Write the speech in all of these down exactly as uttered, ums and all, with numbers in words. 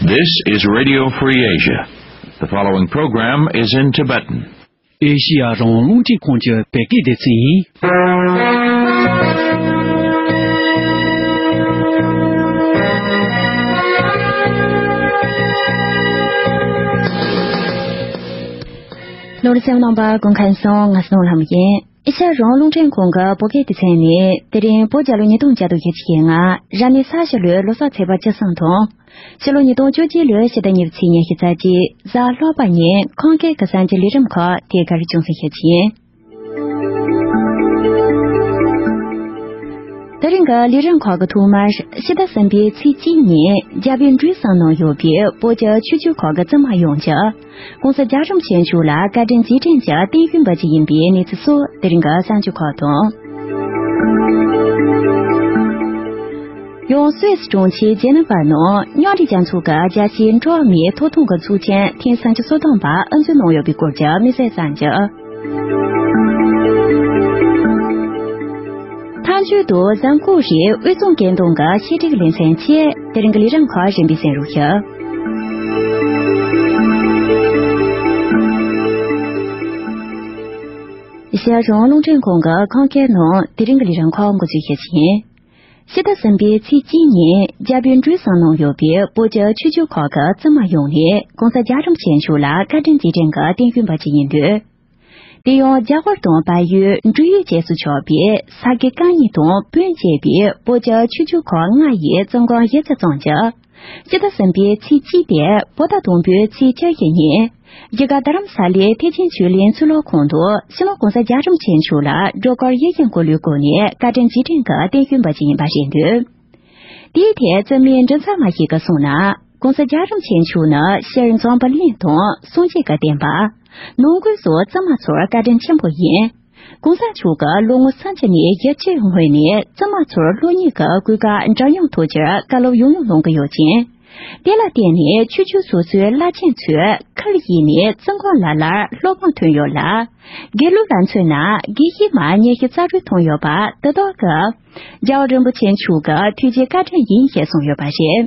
This is Radio Free Asia. The following program is in Tibetan. ཨེ་ཤི་ཡ་རང་དབང་རླུང་འཕྲིན་ཁང་གི་བོད་སྐད་སྡེ་ཚན་ཡིན། ལོར་སེམས་ནང་པ་གུང་ཁན་སོང་ང་སོང་ལྷམ་ཡིན། ཨེ་ཤ་རང་རླུང་འཕྲིན་ཁང་གི་བོད་སྐད་སྡེ་ཚན་ནས་དེ་རིང་བོད་རྒྱལ་ལོ་ཉིས་སྟོང་བརྒྱ་དང་བརྒྱད་ཅུ་ཞེ་ལྔ་རབ་གནས་ས་ཞི་ལོའི་ལོ་གསར་ཚེས་པ་བཅུ་གསུམ་དང་། ཕྱི་ལོ་ཉིས་སྟོང་བཅོ་བརྒྱད་ལོའི་ཕྱི་ཟླ་གཉིས་པའི་ཚེས་ཉི་ཤུ་རྩ་གཅིག་གཟའ་ལྷག་པ་ཉིན་ཁམས་སྐད་ཀྱི་གསར་འགྱུར་ལས་རིམ་ཁག་དེ་གར་ཅུང་ཟད་ཞུ་རྒྱུ་ཡིན། དེ་རིང་གི་ལས་རིམ་ཁག་གི་ཐོག་མར་ཕྱི་ཟླ་གསུམ་པའི་ཚེས་གཅིག་ཉིན་རྒྱལ་བའི་འབྲས་སྤུངས་ནང་ཡོད་པའི་བོད་ཀྱི་ཆོས་བརྒྱུད་ཁག་གི་བཙུན་མ་ཡོངས་ཀྱིས་༸གོང་ས་རྒྱལ་རིན་པོ་ཆེ་མཆོག་ལ་བཀའ་དྲིན་རྗེས་དྲན་གྱི་རྟེན་བཞེངས་པ་ཅིག་ཡིན་པའི་གནས་ཚུལ་སོགས་དེ་རིང་གི་གསར་འགྱུར་ཁག་དང་། ཡང་སུད་སི་གྲོང་ཁྱེར་ཇེ་ནི་ཝ་ནང་མཉམ་འབྲེལ་རྒྱལ་ཚོགས་ཀྱི་རྒྱལ་སྤྱིའི་འགྲོ་བ་མིའི་ཐོབ་ཐང་གི་ཚོགས་ཆེན་ཐེངས་སུམ་ཅུ་སོ་བདུན་པ་དབུ་འཛུགས་གནང་ཡོད་པའི་སྐོར་གྱི་དམིགས་བསལ་གསར་འགྱུར། ཐང་ཆོས་དང་བཟའ་འཁོར་རིགས་དབུས་གཙང་བཀོད་འདོམས་ཀྱི་ཤེས་སྒྲིག་ལེ་ཚན་བཅས་དེ་རིང་གི་ལས་རིམ་ཁག་རིམ་པས་གསན་རོགས་ཞུ། ཨེ་ཤ་ཡ་རང་དབང་རླུང་འཕྲིན་ཁང་གི་ཁམས་སྐད་ནང་དེ་རིང་གི་ལས་རིམ་ཁག་འགོ་འཛུགས་ཞུ་རྒྱུ་ཡིན། ཕྱི་ཟླ་གསུམ་པའི་ཚེས་གཅིག་ཉིན་རྒྱལ་བའི་འབྲས་སྤུངས་ནང་ཡོད་པའི་བོད་ཀྱི་ཆོས་བརྒྱུད་ཁག་གི་བཙུན་མ་ཡོངས་ནས་༸གོང་ས་རྒྱལ་རིན་པོ་ཆེ་མཆོག་ལ་བཀའ་དྲིན་རྗེས་དྲན་གྱི་རྟེན་བཞེངས་པ་ཅིག་ཡིན་དུས། དེ་ཡང་རྒྱ་གར་དང་བལ་ཡུལ་འབྲུག་ཡུལ་བཅས་སུ་ཆགས་པའི་ས་དགེ་བཀའ་རྙིང་དང་བོན་བཅས་པའི་བོད་ཀྱི་ཆོས་བརྒྱུད་ཁག་ལྔ་ཡི་བཙུན་དགོན་བཞི་བཅུ་ཙམ་གྱིས་ཕྱི་ཟླ་གསུམ་པའི་ཚེས་གཅིག་སྟེ་བོད་ཟླ་དང་པོའི་ཚེས་བཅུ་བཞི་ཉིན་གཞིས་ཀ་རྡ་རམ་ས་ལའི་ཐེག་ཆེན་ཆོས་གླིང་ཚུལ་ལོག་ཁང་དུ་སྤྱི་ནོར་༸གོང་ས་རྒྱལ་རིན་པོ་ཆེ་མཆོག་ལ་སྒྲོལ་དཀར་ཡིད་བཞིན་སྐུ་ལུས་བསྐུལ་ནས་བཀའ་དྲིན་རྗེས་དྲན་གྱི་རྟེན་བཞེངས་པ་ཞིག་ཡིན་པ་རེད་འདུག་དེའི་ཐད་བཙུན་མའི་མགྲིན་ཚབ་མ་ཞིག་གིས་གསུངས་ན། ༸གོང་ས་རྒྱལ་རིན་པོ་ཆེ་མཆོག་ནི་ཕྱིར་འཛོམས་པ་གླིང་དང་སངས་རྒྱས་ཀྱི་བསྟན་པ། ནང་ཁུལ་སོགས་བཙུན་མ་ཚོར་བཀའ་དྲིན་ཆེན་པོ་ཡིན། ༸གོང་ས་མཆོག་གིས་ལོ་ངོ་སུམ་ཅུ་ནས་བཞི་བཅུའི་སྔོན་ནས་བཙུན་མ་ཚོར་སློབ་གཉེར་གྱི་གོ་སྐབས་འདྲ་མཉམ་ཐོབ་རྒྱུར་བཀའ་སློབ་ཡང་ཡང་གནང་གི་ཡོད་ཅིང་། དེ་ལ་བརྟེན་ནས་ཆོས་བརྒྱུད་སོ་སོའི་བླ་ཆེན་ཚོས་ཁུར་བཞེས་ནས་བཙུན་དགོན་ལ་ལར་སློབ་དཔོན་ཐོན་ཡོད་ལ། དགེ་ལུགས་ལ་མཚོན་ན་དགེ་བཤེས་མ་ཉི་ཤུ་རྩ་དྲུག་ཐོན་ཡོད་པ་དེ་དག་གི་རྒྱལ་བ་རིན་པོ་ཆེ་མཆོག་གི་ཐུགས་རྗེ་བཀའ་དྲིན་ཡིན་ཞེས་གསུངས་ཡོད་པ་རེད།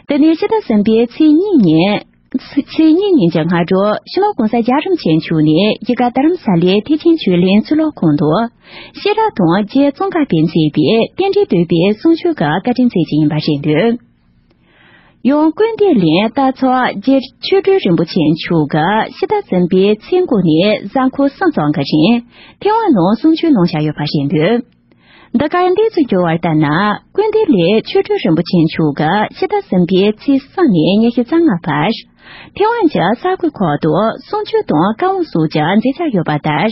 དེ་ནས་ཕྱི་ཟླ་གསུམ་པའི་ཚེས་གཉིས་ཉིན། ཚེས་གཉིས་ཉིན་གྱི་སྔ་དྲོ་སྤྱི་ནོར་༸གོང་ས་རྒྱལ་རིན་པོ་ཆེ་མཆོག་ནས་གཞིས་ཀ་རྡ་རམ་ས་ལའི་ཐེག་ཆེན་ཆོས་གླིང་ཚུལ་ལོག་ཁང་དུ། ཤེས་རབ་དང་རྗེ་ཙོང་ཁ་པས་མཛད་པའི་རྟེན་འབྲེལ་བསྟོད་པའི་གསུང་ཆོས་ཀྱི་བཀའ་དྲིན་སྩལ་རྒྱུ་ཡིན་པ་རེད་འདུག་ཡང་ཀུན་བདེ་གླིང་རྟ་མཚོ་རྗེ་ཆོས་སྒྲོན་རིན་པོ་ཆེ་མཆོག་གིས་ཕྱི་ཟླ་གསུམ་པའི་ཚེས་དགུ་ནས་གཟའ་འཁོར་གསུམ་ཙམ་གྱི་རིང་ཐེ་ཝན་ནང་གསུང་ཆོས་གནང་འཆར་ཡོད་པ་རེད་འདུག་འདི་གར་འདས་སུ་འགྱུར་བ་ལྟར་ན། ཀུན་བདེ་གླིང་ཆོས་སྒྲོན་རིན་པོ་ཆེ་མཆོག་གིས་ཕྱི་ཟླ་གསུམ་པའི་ཚེས་གསུམ་ནས་ཉི་ཤུ་རྩ་ལྔ་བར། ཐེ་ཝན་གྱི་ས་ཁུལ་ཁག་ཏུ་གསུང་ཆོས་དང་བཀའ་དབང་སོགས་ཀྱི་མཛད་འཆར་ཡོད་པ་ལྟར།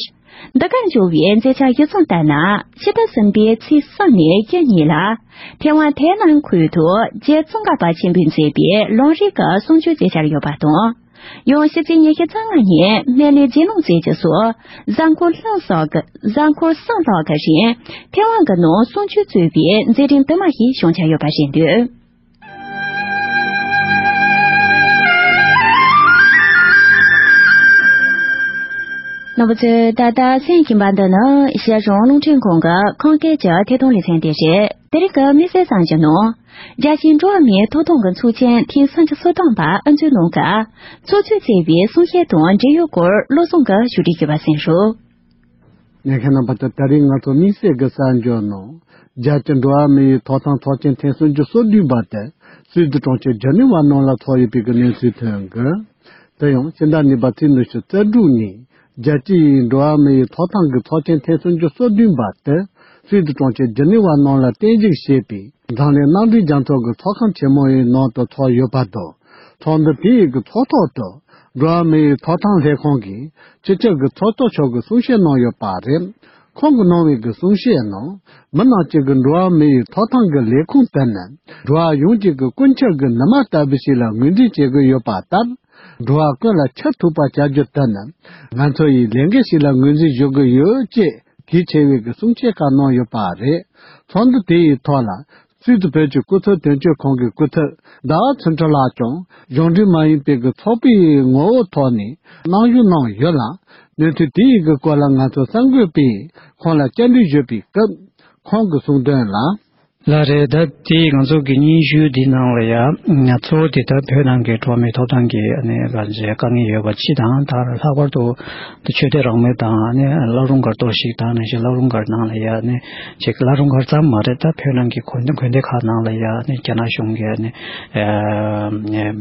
འདི་གར་འབྱོར་བའི་མཛད་འཆར་གཞིར་བཟུང་ལྟར་ན། ཕྱི་ཟླ་གསུམ་པའི་ཚེས་གསུམ་ནས་བཞི་གཉིས་ལ། ཐེ་ཝན་ཐའེ་ནན་ཁུལ་དུ་རྗེ་ཙོང་ཁ་པ་ཆེན་པོས་མཛད་པའི་ལམ་རིམ་གྱི་གསུང་ཆོས་མཛད་འཆར་ཡོད་པ་དང་། ཡང་ཕྱི་ཚེས་ཉི་ཤུ་རྩ་ལྔ་ཉིན་སྨན་བླའི་རྗེས་གནང་མཛད་རྒྱུ་སོགས་གཟའ་འཁོར་གསུམ་སོགས་ཀྱི་གཟའ་འཁོར་གསུམ་ལྷག་གི་རིང་ཐེ་ཝན་གྱི་ནང་གསུང་ཆོས་གཙོས་པའི་མཛད་རིམ་དུ་མ་ཞིག་བྱུང་འཆར་ཡོད་པ་རེད་འདུག་རྣམ་པ་ཚོས་ད་ལྟ་གསན་བཞིན་པ་འདི་ནི་ཨེ་ཤ་ཡ་རང་དབང་རླུང་འཕྲིན་ཁང་གི་ཁམས་སྐད་ཀྱི་ཐད་གཏོང་ལེ་ཚན་དེ་རེད། དེ་རིང་གི་དམིགས་བསལ་གསར་འགྱུར་ནང་། རྒྱལ་སྤྱིའི་འགྲོ་བ་མིའི་ཐོབ་ཐང་གི་ཚོགས་ཆེན་ཐེངས་སུམ་ཅུ་སོ་བདུན་པ་དབུ་འཛུགས་གནང་སྐབས། ཚོགས་གཙོས་གཙོས་པའི་གསུང་བཤད་དང་འབྲེལ་ཡོད་སྐོར་བློ་བཟང་གིས་ཞུ་སྒྲིག་ཞུས་པ་གསན་རོགས། ཉན་མཁན་རྣམ་པ་ཚོ། ད་རིང་ང་ཚོ་དམིགས་བསལ་གྱི་གསར་འགྱུར་ནང་། རྒྱལ་སྤྱིའི་འགྲོ་བ་མི་ཡི་ཐོབ་ཐང་ཚོགས་ཆེན་ཐེངས་སུམ་ཅུ་སོ་བདུན་པ་དེ་སུད་སི་གྲོང་ཁྱེར་ཇི་ནི་ཝ་ནང་ལ་འཚོགས་ཡོད་པའི་གི་གནས་ཚུལ་ཐོན་གི། དེ་ཡང་ཕྱི་ཟླ་གཉིས་པ་ཚེས་ཉི་ཤུ་རྩ་དྲུག་ཉིན་རྒྱལ་སྤྱིའི་འགྲོ་བ་མི་ཡི་ཐོབ་ཐང་གི་ཚོགས་ཆེན་ཐེངས་སུམ་ཅུ་སོ་བདུན་པ་དེ་སུད་སི་གྲོང་ཁྱེར་ཇི་ནི་ཝ་ནང་ལ་རྟེན་གཞི་བྱས་པའི་འཛམ་གླིང་མནའ་འབྲེལ་རྒྱལ་ཚོགས་ཀྱི་ཚོགས་ཁང་ཆེན་མོ་ཡི་ནང་དུ་འཚོགས་ཡོད་པ་དང་། ཚོགས་འདུ་དེ་ཡི་གི་ཚོགས་ཐོག་ཏུ་འགྲོ་བ་མི་ཡི་ཐོབ་ཐང་ལྷན་ཁང་གི་སྤྱི་ཁྱབ་ཀྱི་ཚོགས་གཙོ་མཆོག་གིས་གསུང་བཤད་གནང་ཡོད་པ་རེད། ཁོང་གིས་གནང་བའི་གི་གསུང་བཤད་ནང་། མི་རྣམས་ཀྱིས་གི་འགྲོ་བ་མི་ཡི་ཐོབ་ཐང་གི་ལས་ཁུངས་དེ་ནི་འགྲོ་བ་ཡོངས་ཀྱི་གི་ཀུན་ཁྱབ་ཀྱི་ནུ་མ་ལྟ་བུ་ཞིག་ལ་ངོས་འཛིན་བྱེད་ཀྱི་ཡོད་པ་ལྟར། འགྲོ་བ་ཀུན་ལ་ཁྱབ་ཐུབ་པ་བྱ་རྒྱུ་དེ་ནི་ང་ཚོ་ཡི་ལས་འགན་ཞིག་ལ་ངོས་འཛིན་ཞུ་གི་ཡོད་ཅེས་གལ་ཆེ་བའི་གི་གསུང་བཤད་ཁག་གནང་ཡོད་པ་རེད། ཚོགས་འདུ་དེ་ཡི་ཐོག་ལ། སུད་སི་བོད་ཀྱི་སྐུ་ཚབ་དོན་གཅོད་ཁང་གི་སྐུ་ཚབ་ཟླ་བ་ཚུན་ཁྲི་ལགས་ཀྱང་གཞུང་འབྲེལ་མ་ཡིན་པའི་གི་ཚོགས་པའི་ངོ་བོའི་ཐོག་ནས་གནང་ཞུ་གནང་ཡོད་ལ། གནས་ཚུལ་དེ་ཡི་གི་སྐོར་ལ་ང་ཚོ་གསར་འགོད་པས་ཁོང་ལ་བཅར་འདྲི་ཞུས་པའི་སྐབས། ཁོང་གིས་གསུངས་དོན་ལ། ལགས་རེད། ད་དེ་ང་ཚོ་གི་སྙན་ཞུ་འདི་ནང་ལ་ཡ་གཙོ་བོ་དེ་ད་བོད་ནང་གི་འགྲོ་བ་མིའི་ཐོབ་ཐང་གི་ཨ་ནི་ག་ཚོད་དཀའ་ངལ་ཡོད་པ་སྤྱི་དང་ད་ལྷག་པར་དུ་ད་ཆོས་དད་རང་མོས་དང་ཨ་ནི་བླ་རུང་སྒར་གཏོར་བཤིག་དང་ནང་བཞིན་བླ་རུང་སྒར་ནང་ལ་ཡ་ཨ་ནི་ཅིག་བླ་རུང་སྒར་ཙམ་མ་རེད། ད་བོད་ནང་གི་དགོན་དགོན་སྡེ་ཁག་ནང་ལ་ཡ་ཨ་ནི་རྒྱ་ནག་གཞུང་གི་ཨ་ནི་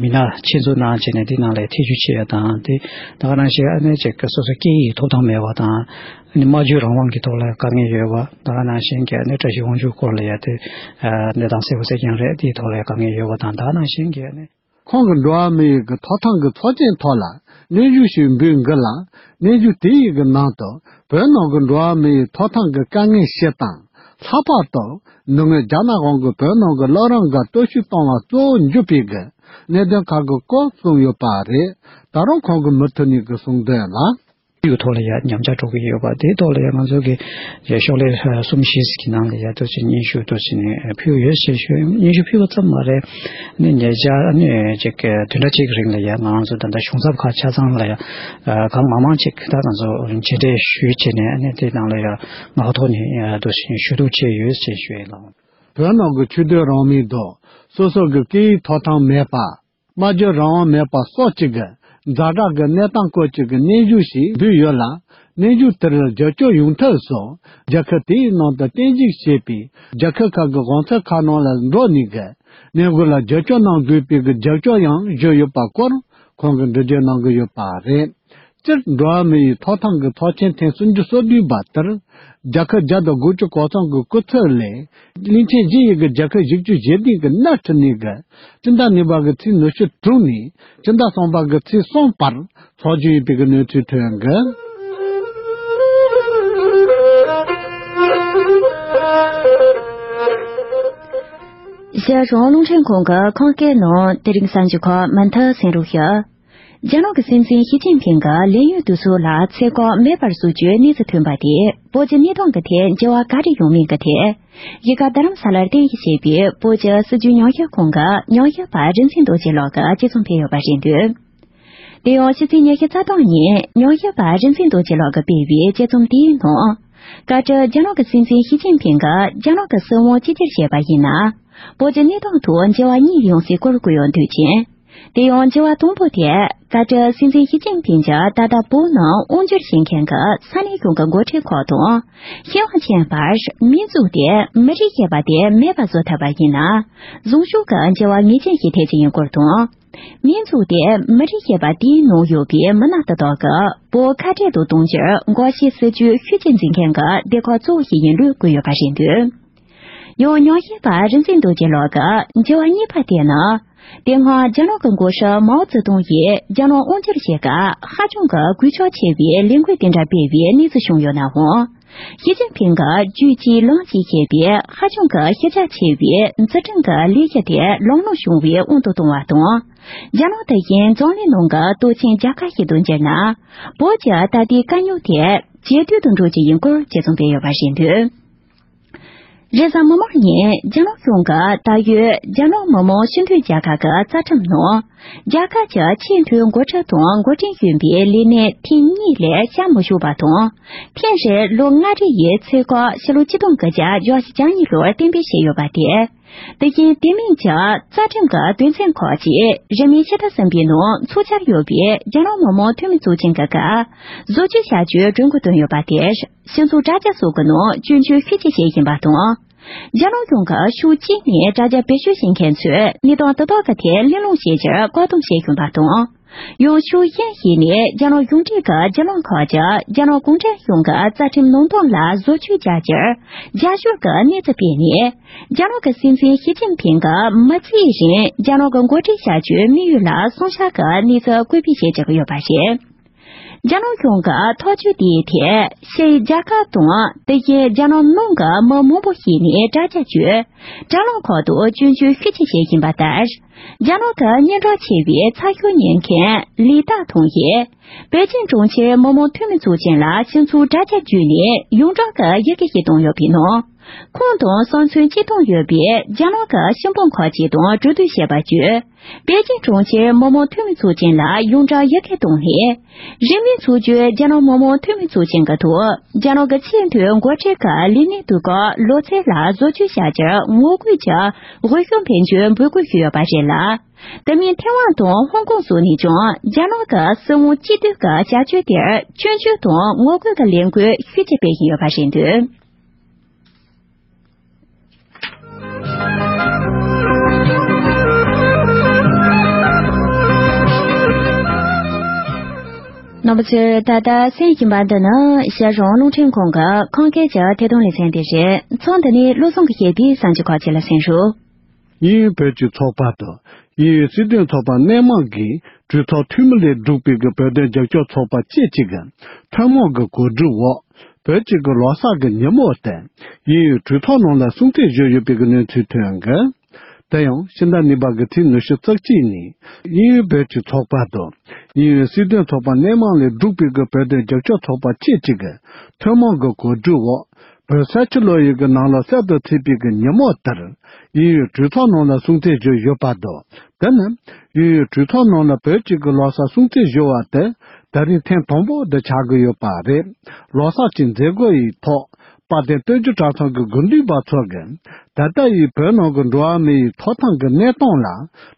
མི་སྣ་ཆེད་འཛུགས་གནང་བྱས་ནས་འདི་ནང་ལ་ཐེ་བྱུས་བྱེད་ཡ་དང་དེ་ད་ག་ནང་བཞིན་ཨ་ནི་ཅིག་སོ་སོ་སྐད་ཡིག་ཐོབ་ཐང་མེད་པ་དང་། ཨ་ནི་སྨྲ་བརྗོད་རང་དབང་གི་ཐོག་ལ་དཀའ་ངལ་ཡོད་པ། ད་ག་ནང་བཞིན་གྱི་ཨ་ནི་བཀྲ་ཤིས་དབང་ཕྱུག་སྐོར་ལ་ཡ་དེ་ཨ་གནས་སྟངས་གསལ་པོ་གསལ་རྐྱང་རེད། དེའི་ཐོག་ལ་ཡ་དཀའ་ངལ་ཡོད་པ་དང་། ད་ག་ནང་བཞིན་གྱི་ཨ་ནི། ཁོང་གིས་འགྲོ་བ་མི་ཡི་གི་ཐོབ་ཐང་གི་ཚོགས་ཆེན་ཐོག་ལ་གནས་ཞུ་ཞིག་འབུལ་འགི་ལ། གནས་ཞུ་དེ་ཡི་གི་ནང་དུ་བོད་ནང་གི་འགྲོ་བ་མི་ཡི་ཐོབ་ཐང་གི་དཀའ་ངལ་སྤྱི་དང་། ལྷག་པར་དུ་ནུབ་ངོས་རྒྱ་ནག་གཞུང་གིས་བོད་ནང་གི་བླ་རུང་སྒར་གཏོར་བཤིག་བཏང་བ་གཙོ་བོ་འཇུག་པའི་གི་གནད་དོན་ཁག་གི་སྐོར་གསུངས་ཡོད་པ་རེད། ད་རུང་ཁོང་གི་མུ་མཐུད་ནས་གི་གསུང་དོན་ལ། ཡུལ་ཐོག་ལ་ཡ་ཉམས་ཆག་འགྲོ་གི་ཡོད་པ་དེའི་ཐོག་ལ་ཡ་ང་ཚོ་གི་ཡ་ཤོག་ལྷེ་གསུམ་བཞི་ཟིག་གི་ནང་ལ་ཡ་ཏོག་ཙམ་སྙན་ཞུ་ཏོག་ཙམ་ནས་ཕུལ་ཡོད་ཞེས་ཞུ། སྙན་ཞུ་ཕུལ་བ་ཙམ་མ་རེད། ནི་ཉེ་ཆར་ནི་ཅིག་བདུན་ཕྲག་གཅིག་གི་རིང་ལ་ཡ་ང་ཚོ་ད་ལྟ་གཞུང་ཚབ་ཁག་ཆ་ཚང་ལ་ཡ་གང་མང་མང་ཅིག་ད་ང་ཚོ་མཇལ་འཕྲད་ཞུས་བྱས་ནས་ནི་དེ་ནང་ལ་ཡ་ངག་ཐོག་ནས་ཡ་ཏོག་ཙམ་ཞུ་གཏུག་བྱས་ཡོད་ཅེས་ཞུ་ཡིན་ལགས། བོད་ནང་གི་ཆོས་དད་རང་མོས་དང་སོ་སོ་གི་སྐད་ཡིག་ཐོབ་ཐང་མེད་པ། སྨྲ་བརྗོད་རང་དབང་མེད་པ་སོགས་ཀྱི་གི་ཛ་དྲག་གི་གནས་སྟངས་སྐོར་གྱི་གི་གནས་ཞུ་ཞིག་འབུལ་ཡོད་ལ། གནས་ཞུ་དེར་རྒྱབ་སྐྱོར་ཡོང་ཐབས་སུ་རྒྱལ་ཁབ་དེའི་ནང་དུ་རྟེན་གཞི་བྱས་པའི་རྒྱལ་ཁབ་ཁག་གི་གཞུང་ཚབ་ཁག་ནང་ལ་འགྲོ་ནས་གི་གནས་སྐོར་ལ་རྒྱབ་སྐྱོར་གནང་དགོས་པའི་གི་རྒྱབ་སྐྱོར་ཡང་ཞུས་ཡོད་པ་སྐོར་ཁོང་གིས་འགྲེལ་བརྗོད་གནང་གི་ཡོད་པ་རེད། སྤྱིར་འགྲོ་བ་མི་ཡི་ཐོབ་ཐང་གི་ཚོགས་ཆེན་ཐེངས་སུམ་ཅུ་སོ་བདུན་པ་དེར་རྒྱལ་ཁབ་བརྒྱ་དང་དགུ་བཅུ་གོ་གསུམ་གི་སྐུ་ཚབ་ལས་གླིང་ཆེན་བཞི་ཡི་གི་རྒྱལ་ཁབ་བཞི་བཅུ་ཞེ་བདུན་གི་སྣེ་ཁྲིད་ནས་གི་སྤྱི་ཟླ་གཉིས་པ་གི་ཚེས་ཉི་ཤུ་དྲུག་ནས་སྤྱི་ཟླ་གསུམ་པ་གི་ཚེས་གསུམ་བར་འཚོགས་རྒྱུ་ཡིན་པའི་གི་གནས་ཚུལ་ཐོན་གི། གཞིས་གྲོང་རླུང་འཕྲིན་ཁང་གི་ཁམས་སྐད་ནང་དེ་རིང་གསར་འགྱུར་ཁག་མུ་མཐུད་གསན་རོགས་ཞུ། རྒྱ་ནག་གི་སྲིད་འཛིན་ཞི་ཅིན་ཕིང་གིས་ལས་ཡུན་དུས་ཚོད་ལ་ཚེ་སྐོར་མེད་པར་བཟོ་རྒྱུའི་གནས་ཚུལ་ཐོན་པ་དེས་བོད་ཀྱི་གནས་སྟངས་ཀྱི་ཐད་འགྱུར་བ་ག་རེ་ཡོང་མིན་གྱི་ཐད། གཞིས་ཀ་རྡ་རམ་ས་ལར་རྟེན་གཞི་བྱས་པའི་བོད་ཀྱི་སྲིད་བྱུས་ཉམས་ཞིབ་ཁང་གི་ཉམས་ཞིབ་པ་རིག་འཛིན་རྡོ་རྗེ་ལགས་ཀྱིས་དཔྱད་རྩོམ་སྤེལ་ཡོད་པ་རེད་འདུག་དེ་ཡང་ཕྱི་ཚེས་ཉི་ཤུ་རྩ་སྟོང་ཉིན་ཉམས་ཞིབ་པ་རིག་འཛིན་རྡོ་རྗེ་ལགས་ཀྱིས་སྤེལ་བའི་དཔྱད་རྩོམ་དེའི་ནང་། བཀའ་ཁྲི་རྒྱ་ནག་གི་སྲིད་འཛིན་ཞི་ཅིན་ཕིང་གིས་རྒྱ་ནག་གི་སྲིད་དབང་གཅིག་གྱུར་བྱས་པ་ཡིན་ན། བོད་ཀྱི་གནས་སྟངས་ཐོག་འགྱུར་བ་གཉིས་ཡོང་སྲིད་སྐོར་བཀོད་ཡོད་འདུག་ཅིང་། དེ་ཡང་འགྱུར་བ་དང་པོ་དེ་བཀའ་ཁྲི་སྲིད་འཛིན་ཞི་ཅིན་ཕིང་གིས་ད་ལྟ་བོད་ནང་དབང་བསྒྱུར་བྱེད་མཁན་གྱི་ས་གནས་གཞུང་གི་འགོ་ཁྲིད་ཁག་དང་། ཤེས་ཡོན་ཅན་པར་མིང་འཛུགས་ཏེ་མི་རིགས་ཞེས་པ་དེ་མེད་པ་བཟོ་ཐུབ་པ་ཡིན་ན། གཟུངས་གཞུག་གི་འགྱུར་བ་ངེས་ཅན་ཞིག་ཐེབས་ཀྱི་ཡིན་སྐོར་དང་། མིང་འཛུགས་དེ་མི་རིགས་ཞེས་པ་དེའི་ནང་ཡོད་པའི་མི་སྣ་དེ་དག་གིས་བོད་ཁ་བྲལ་དུ་གཏོང་རྒྱུར་འགོག་བྱེད་སྲིད་ཇུས་ཤུགས་ཆེ་འཛིན་མཁན་གྱི་སྡེ་ཁག་གཙོ་བོ་ཞིག་ཡིན་ལུགས་བཀོད་ཡོད་པ་རེད་འདུག་ཡང་ཉམས་ཞིབ་པ་རིག་འཛིན་རྡོ་རྗེ་ལགས་ཀྱིས་འགྱུར་བ་གཉིས་པ་དེ་ནི། དེ་སྔ་རྒྱ་ནག་གི་འགོ་ཁྲིད་མའོ་ཙེ་ཏུང་ཡིས་རྒྱ་ནག་དབང་སྒྱུར་བྱེད་སྐབས་ཧ་ཅང་གི་གུས་ཕྱོགས་ཆེ་བའི་ལས་འགུལ་དེ་འདྲ་སྤེལ་བའི་གནས་ཚུལ་བྱུང་ཡོད་ནའང་། ཞི་ཅིན་ཕིང་གིས་རྒྱུད་གཅིག་ལམ་གཅིག་ཞེས་པའི་ཧ་ཅང་གི་ཤེས་བྱ་ཆེ་བའི་འཛིན་སྐྱོང་གི་ལས་གཞི་དེ་ལམ་ལྷོང་བྱུང་བའི་དབང་དུ་བཏང་བ་དང་། རྒྱ་ནག་དེ་བཞིན་འཛམ་གླིང་ནང་གི་སྟོབས་ཆེན་རྒྱལ་ཁབ་ཞིག་ཏུ་འགྱུར་ན། བོད་ཀྱི་ད་ལྟའི་དཀའ་རྙོག་དེ་ཇེ་སྡུག་ཏུ་འགྲོ་རྒྱུ་ཡིན་སྐོར་དཔྱད་རྩོམ་སྤེལ་ཡོད་པ་རེད་འདུག་རེས་གཟའ་མིག་དམར་ཉིན་རྒྱ་ནག་གཞུང་གིས་ད་ཡོད་རྒྱ་ནག་མི་དམངས་སྤྱི་འཐུས་རྒྱལ་ཁབ་ཀྱི་རྩ་ཁྲིམས་ནང་། རྒྱལ་ཁབ་ཀྱི་ཆེས་མཐོའི་འགོ་ཁྲིད་དང་འགོ་འདྲེན་གཞོན་པའི་ལས་གནས་ཐེངས་གཉིས་ལས་བྱ་མི་ཆོག་པ་དང་། ཐེངས་རེར་ལོ་ལྔ་རེ་ཡི་ཚེ་སྐོར་ཕྱི་ལོ་ཆིག་སྟོང་དགུ་བརྒྱ་བརྒྱད་ཅུ་གྱ་གཉིས་ལོར་གཏན་འབེབས་བྱས་ཡོད་པ་དེ། དེ་བཞིན་དེ་མིན་གྱི་རྩ་ཁྲིམས་ཀྱི་དོན་ཚན་ཁག་ཅིག་རིང་མིན་ཕྱི་ཟླ་གསུམ་པའི་ནང་འཚོགས་འཆར་ཡོད་པའི་རྒྱ་ནག་མི་དམངས་འཐུས་མི་ཚོགས་ཆེན་གྱི་སྐབས་བཟོ་བཅོས་བྱ་རྒྱུའི་གྲོས་འགོ་བཏོན་ཡོད་པ་དེར། སྤྱི་ཚོགས་དྲ་རྒྱ་སོགས་ཀྱི་ནང་སྐྱོན་བརྗོད་ཤུགས་ཆེ་བྱེད་བཞིན་པ་དང་། རྒྱ་ནག་གཞུང་གི་ཕྱོགས་གཅིག་ནས་དྲ་རྒྱ་བེད་སྤྱོད་བྱེད་མཁན་ཚོས་གནས་སྟངས་དེ་དག་གི་ཐད་གླེང་སློང་བྱེད་རྒྱུར་བཀག་སྡོམ་བྱེད་བཞིན་པ་དང་། ཡང་ཕྱོགས་གཞན་ཞིག་ནས་རྒྱ་ནག་གཞུང་འབྲེལ་གྱི་བརྒྱུད་ལམ་ཁག་ཅིག་རྒྱ་ནག་གུང་ཁྲན་གཞུང་གི་རྩ་ཁྲིམས་ནང་དོན་ལ་བཟོ་བཅོས་བྱ་རྒྱུར་རྒྱབ་སྐྱོར་གྱི་གནས་ཚུལ་སྤེལ་ནས། རྒྱ་ནག་གི་སྲིད་འཛིན་ཞི་ཅིན་ཕིང་གིས་མི་ཚེའི་རིང་རྒྱ་ནག་གི་འགོ་ཁྲིད་བྱ་རྒྱུའི་དམིགས་ཡུལ་ལ་བསྲུང་བྱ་གི་གནས་ཚུལ་བཀོད་སྤེལ་བྱེད་བཞིན་ཡོད་པ་རེད། རྒྱ་ནག་གཞུང་གི་ཐག་གཅོད་དེའི་ཐད་ཕྱིའི་རྒྱལ་ཁབ་དང་དེ་བཞིན་རྒྱ་ནག་ནང་གི་མི་མང་པོ་ཞིག་ནས་དྲ་རྒྱ་བརྒྱུད། དྲ་ལམ་ཁག་ཏུ་སྐྱོན་བརྗོད་ཤུགས་ཆེ་བྱེད་བཞིན་པ་ལྟར། རྒྱ་ནག་གི་སྙན་གྲགས་ཆེ་བའི་ཚགས་ཤོག་གཉེར་མཁན་ལི་ཏཱ་ཐུང་ཡིས། པེ་ཅིན་གྲོང་ཁྱེར་མི་དམངས་འཐུས་མི་ཚོགས་ཆེན་ལ་སྤྱི་ཚོགས་དྲ་རྒྱ་བརྒྱུད་ནས་ཡོངས་གྲགས་ཀྱི་ཡི་གེ་ཞིག་བཏང་ཡོད་པའི་ནང་། ཁོང་དང་བསམ་ཚུལ་གཅིག་མཚུངས་ཡོད་པའི་རྒྱ་ནག་གི་ཤིན་ཧྥང་ཁག་ཅིག་དང་གྲོས་བསྡུར་བྱས་པ་བརྒྱུད། པེ་ཅིང་གྲོང་ཁྱེར་མི་དམངས་འཐུས་མི་ཚོགས་ཆེན་ལ་ཡོངས་གྲགས་ཡར་རྒྱས་གཏོང་སླད། རིང་མིན་ཚོགས་རྒྱུའི་རྒྱ་ནག་མི་དམངས་འཐུས་མི་ཚོགས་ཆེན་གྱི་ཐོག་རྒྱ་ནག་གི་ཆེས་མཐོའི་འགོ་ཁྲིད་ཀྱི་ལས་གནས་དུས་བཀག་ལོ་ཚད་ལ་བཟོ་བཅོས་བྱ་རྒྱུར་ངོ་རྒོལ་གྱི་དབུས་གཞུང་ཕན་ཚུན་འབོད་སྐུལ་ཞུས་ཡོད་པ་རེད་ལ། དེ་མིན་ཐེ་ཝན་དང་ཧོང་ཀོང་སོགས་ནས་ཀྱང་རྒྱ་ནག་གི་སྲིད་དབང་གཅིག་སྡུད་ཀྱི་བྱ་སྤྱོད་དེར་སྐྱོན་བརྗོད་དང་ངོ་རྒོལ་གྱི་ལས་འགུལ་ཤུགས་ཆེ་སྤེལ་བཞིན་ཡོད་པ་རེད་འདུག་རྣམ་པ་ཚོས་ད་ལྟ་གསན་བཞིན་པ་འདི་ནི་གཞིས་གྲོང་རླུང་འཕྲིན་ཁང་གི་ཁམས་སྐད་ཀྱི་ཐད་གཏོང་ལེ་ཚན་དེ་རེད། མཚམས་འདི་ནས་བློ་བཟང་གིས་བཤད་པའི་གསར་འགྱུར་ཁག་ཅིག་ལ་གསན་རོགས། དབྱིན་ཡུལ་བོད་ཀྱི་ཚོགས་པ་དང་དབྱིན་ཡུལ་སྲིད་དོན་ཚོགས་པ་སྣེ་མང་གིས་གྲོས་ཚོགས་འཐུས་མི་ལས་གྲུབ་པའི་གི་བོད་དོན་རྒྱབ་སྐྱོར་ཚོགས་པ་བཅས་ཀྱི་གི་ཐུན་མོང་གི་གོ་སྒྲིག་འོག་བོད་ཀྱི་གི་ལོ་གསར་གི་ཉིན་མོ་སྟེ་དབྱིན་ཡུལ་གྲོས་ཚོགས་ནང་ལ་གསུང་ཚིག་བརྗོད་ཡོད་པའི་གི་གནས་ཚུལ་ཐོན་གི། དེ་ཡང་ཕྱི་ཟླ་གཉིས་པ་གི་ཚེས་ཉི་ཤུ་རྩ་གཅིག་ཉིན་དབྱིན་ཡུལ་བོད་ཀྱི་ཚོགས་པ་དང་དབྱིན་ཡུལ་སྲིད་དོན་ཚོགས་པ་སྣེ་མང་ལས་གྲུབ་པའི་གི་བོད་དོན་རྒྱབ་སྐྱོར་ཚོགས་པ་བཅས་ཀྱི་གི་ཐུན་མོང་གི་གོ་སྒྲིག་འོག་བོད་ས་ཆུ་ལོག་ཡུལ་གྱི་ནང་ལོགས་གསར་དུ་ཚུད་པའི་གི་ཉིན་མོ་དེར་དབྱིན་ཡུལ་གྲོས་ཚོགས་ནང་ལ་གསུང་ཚིག་བརྗོད་ཡོད་པ་དང་། དེ་ནི་དབྱིན་ཡུལ་གྲོས་ཚོགས་ནང་ལ་བོད་ཀྱི་གི་ལོ་གསར་སྲུང་བརྩི་ཞུ་བ་དེ་ད་རིང་ཐེངས་དང་པོ་དེ་ཆགས་ཀྱི་ཡོད་པ་རེད། ལོ་གསར་གྱི་མཛད་སྒོ་ཡི་ཐོག་དཔལ་ལྡན་སྟོད་འཇུ་གྲྭ་ཚང་གི་དགེ་འདུན་པ་ཚོ་གིས་ད་ལྟ་ཡི་བོད་ནང་གི་འགྲོ་བ་མི་ཡི་ཐོབ་ཐང་གི་གནས་སྟངས་ལ་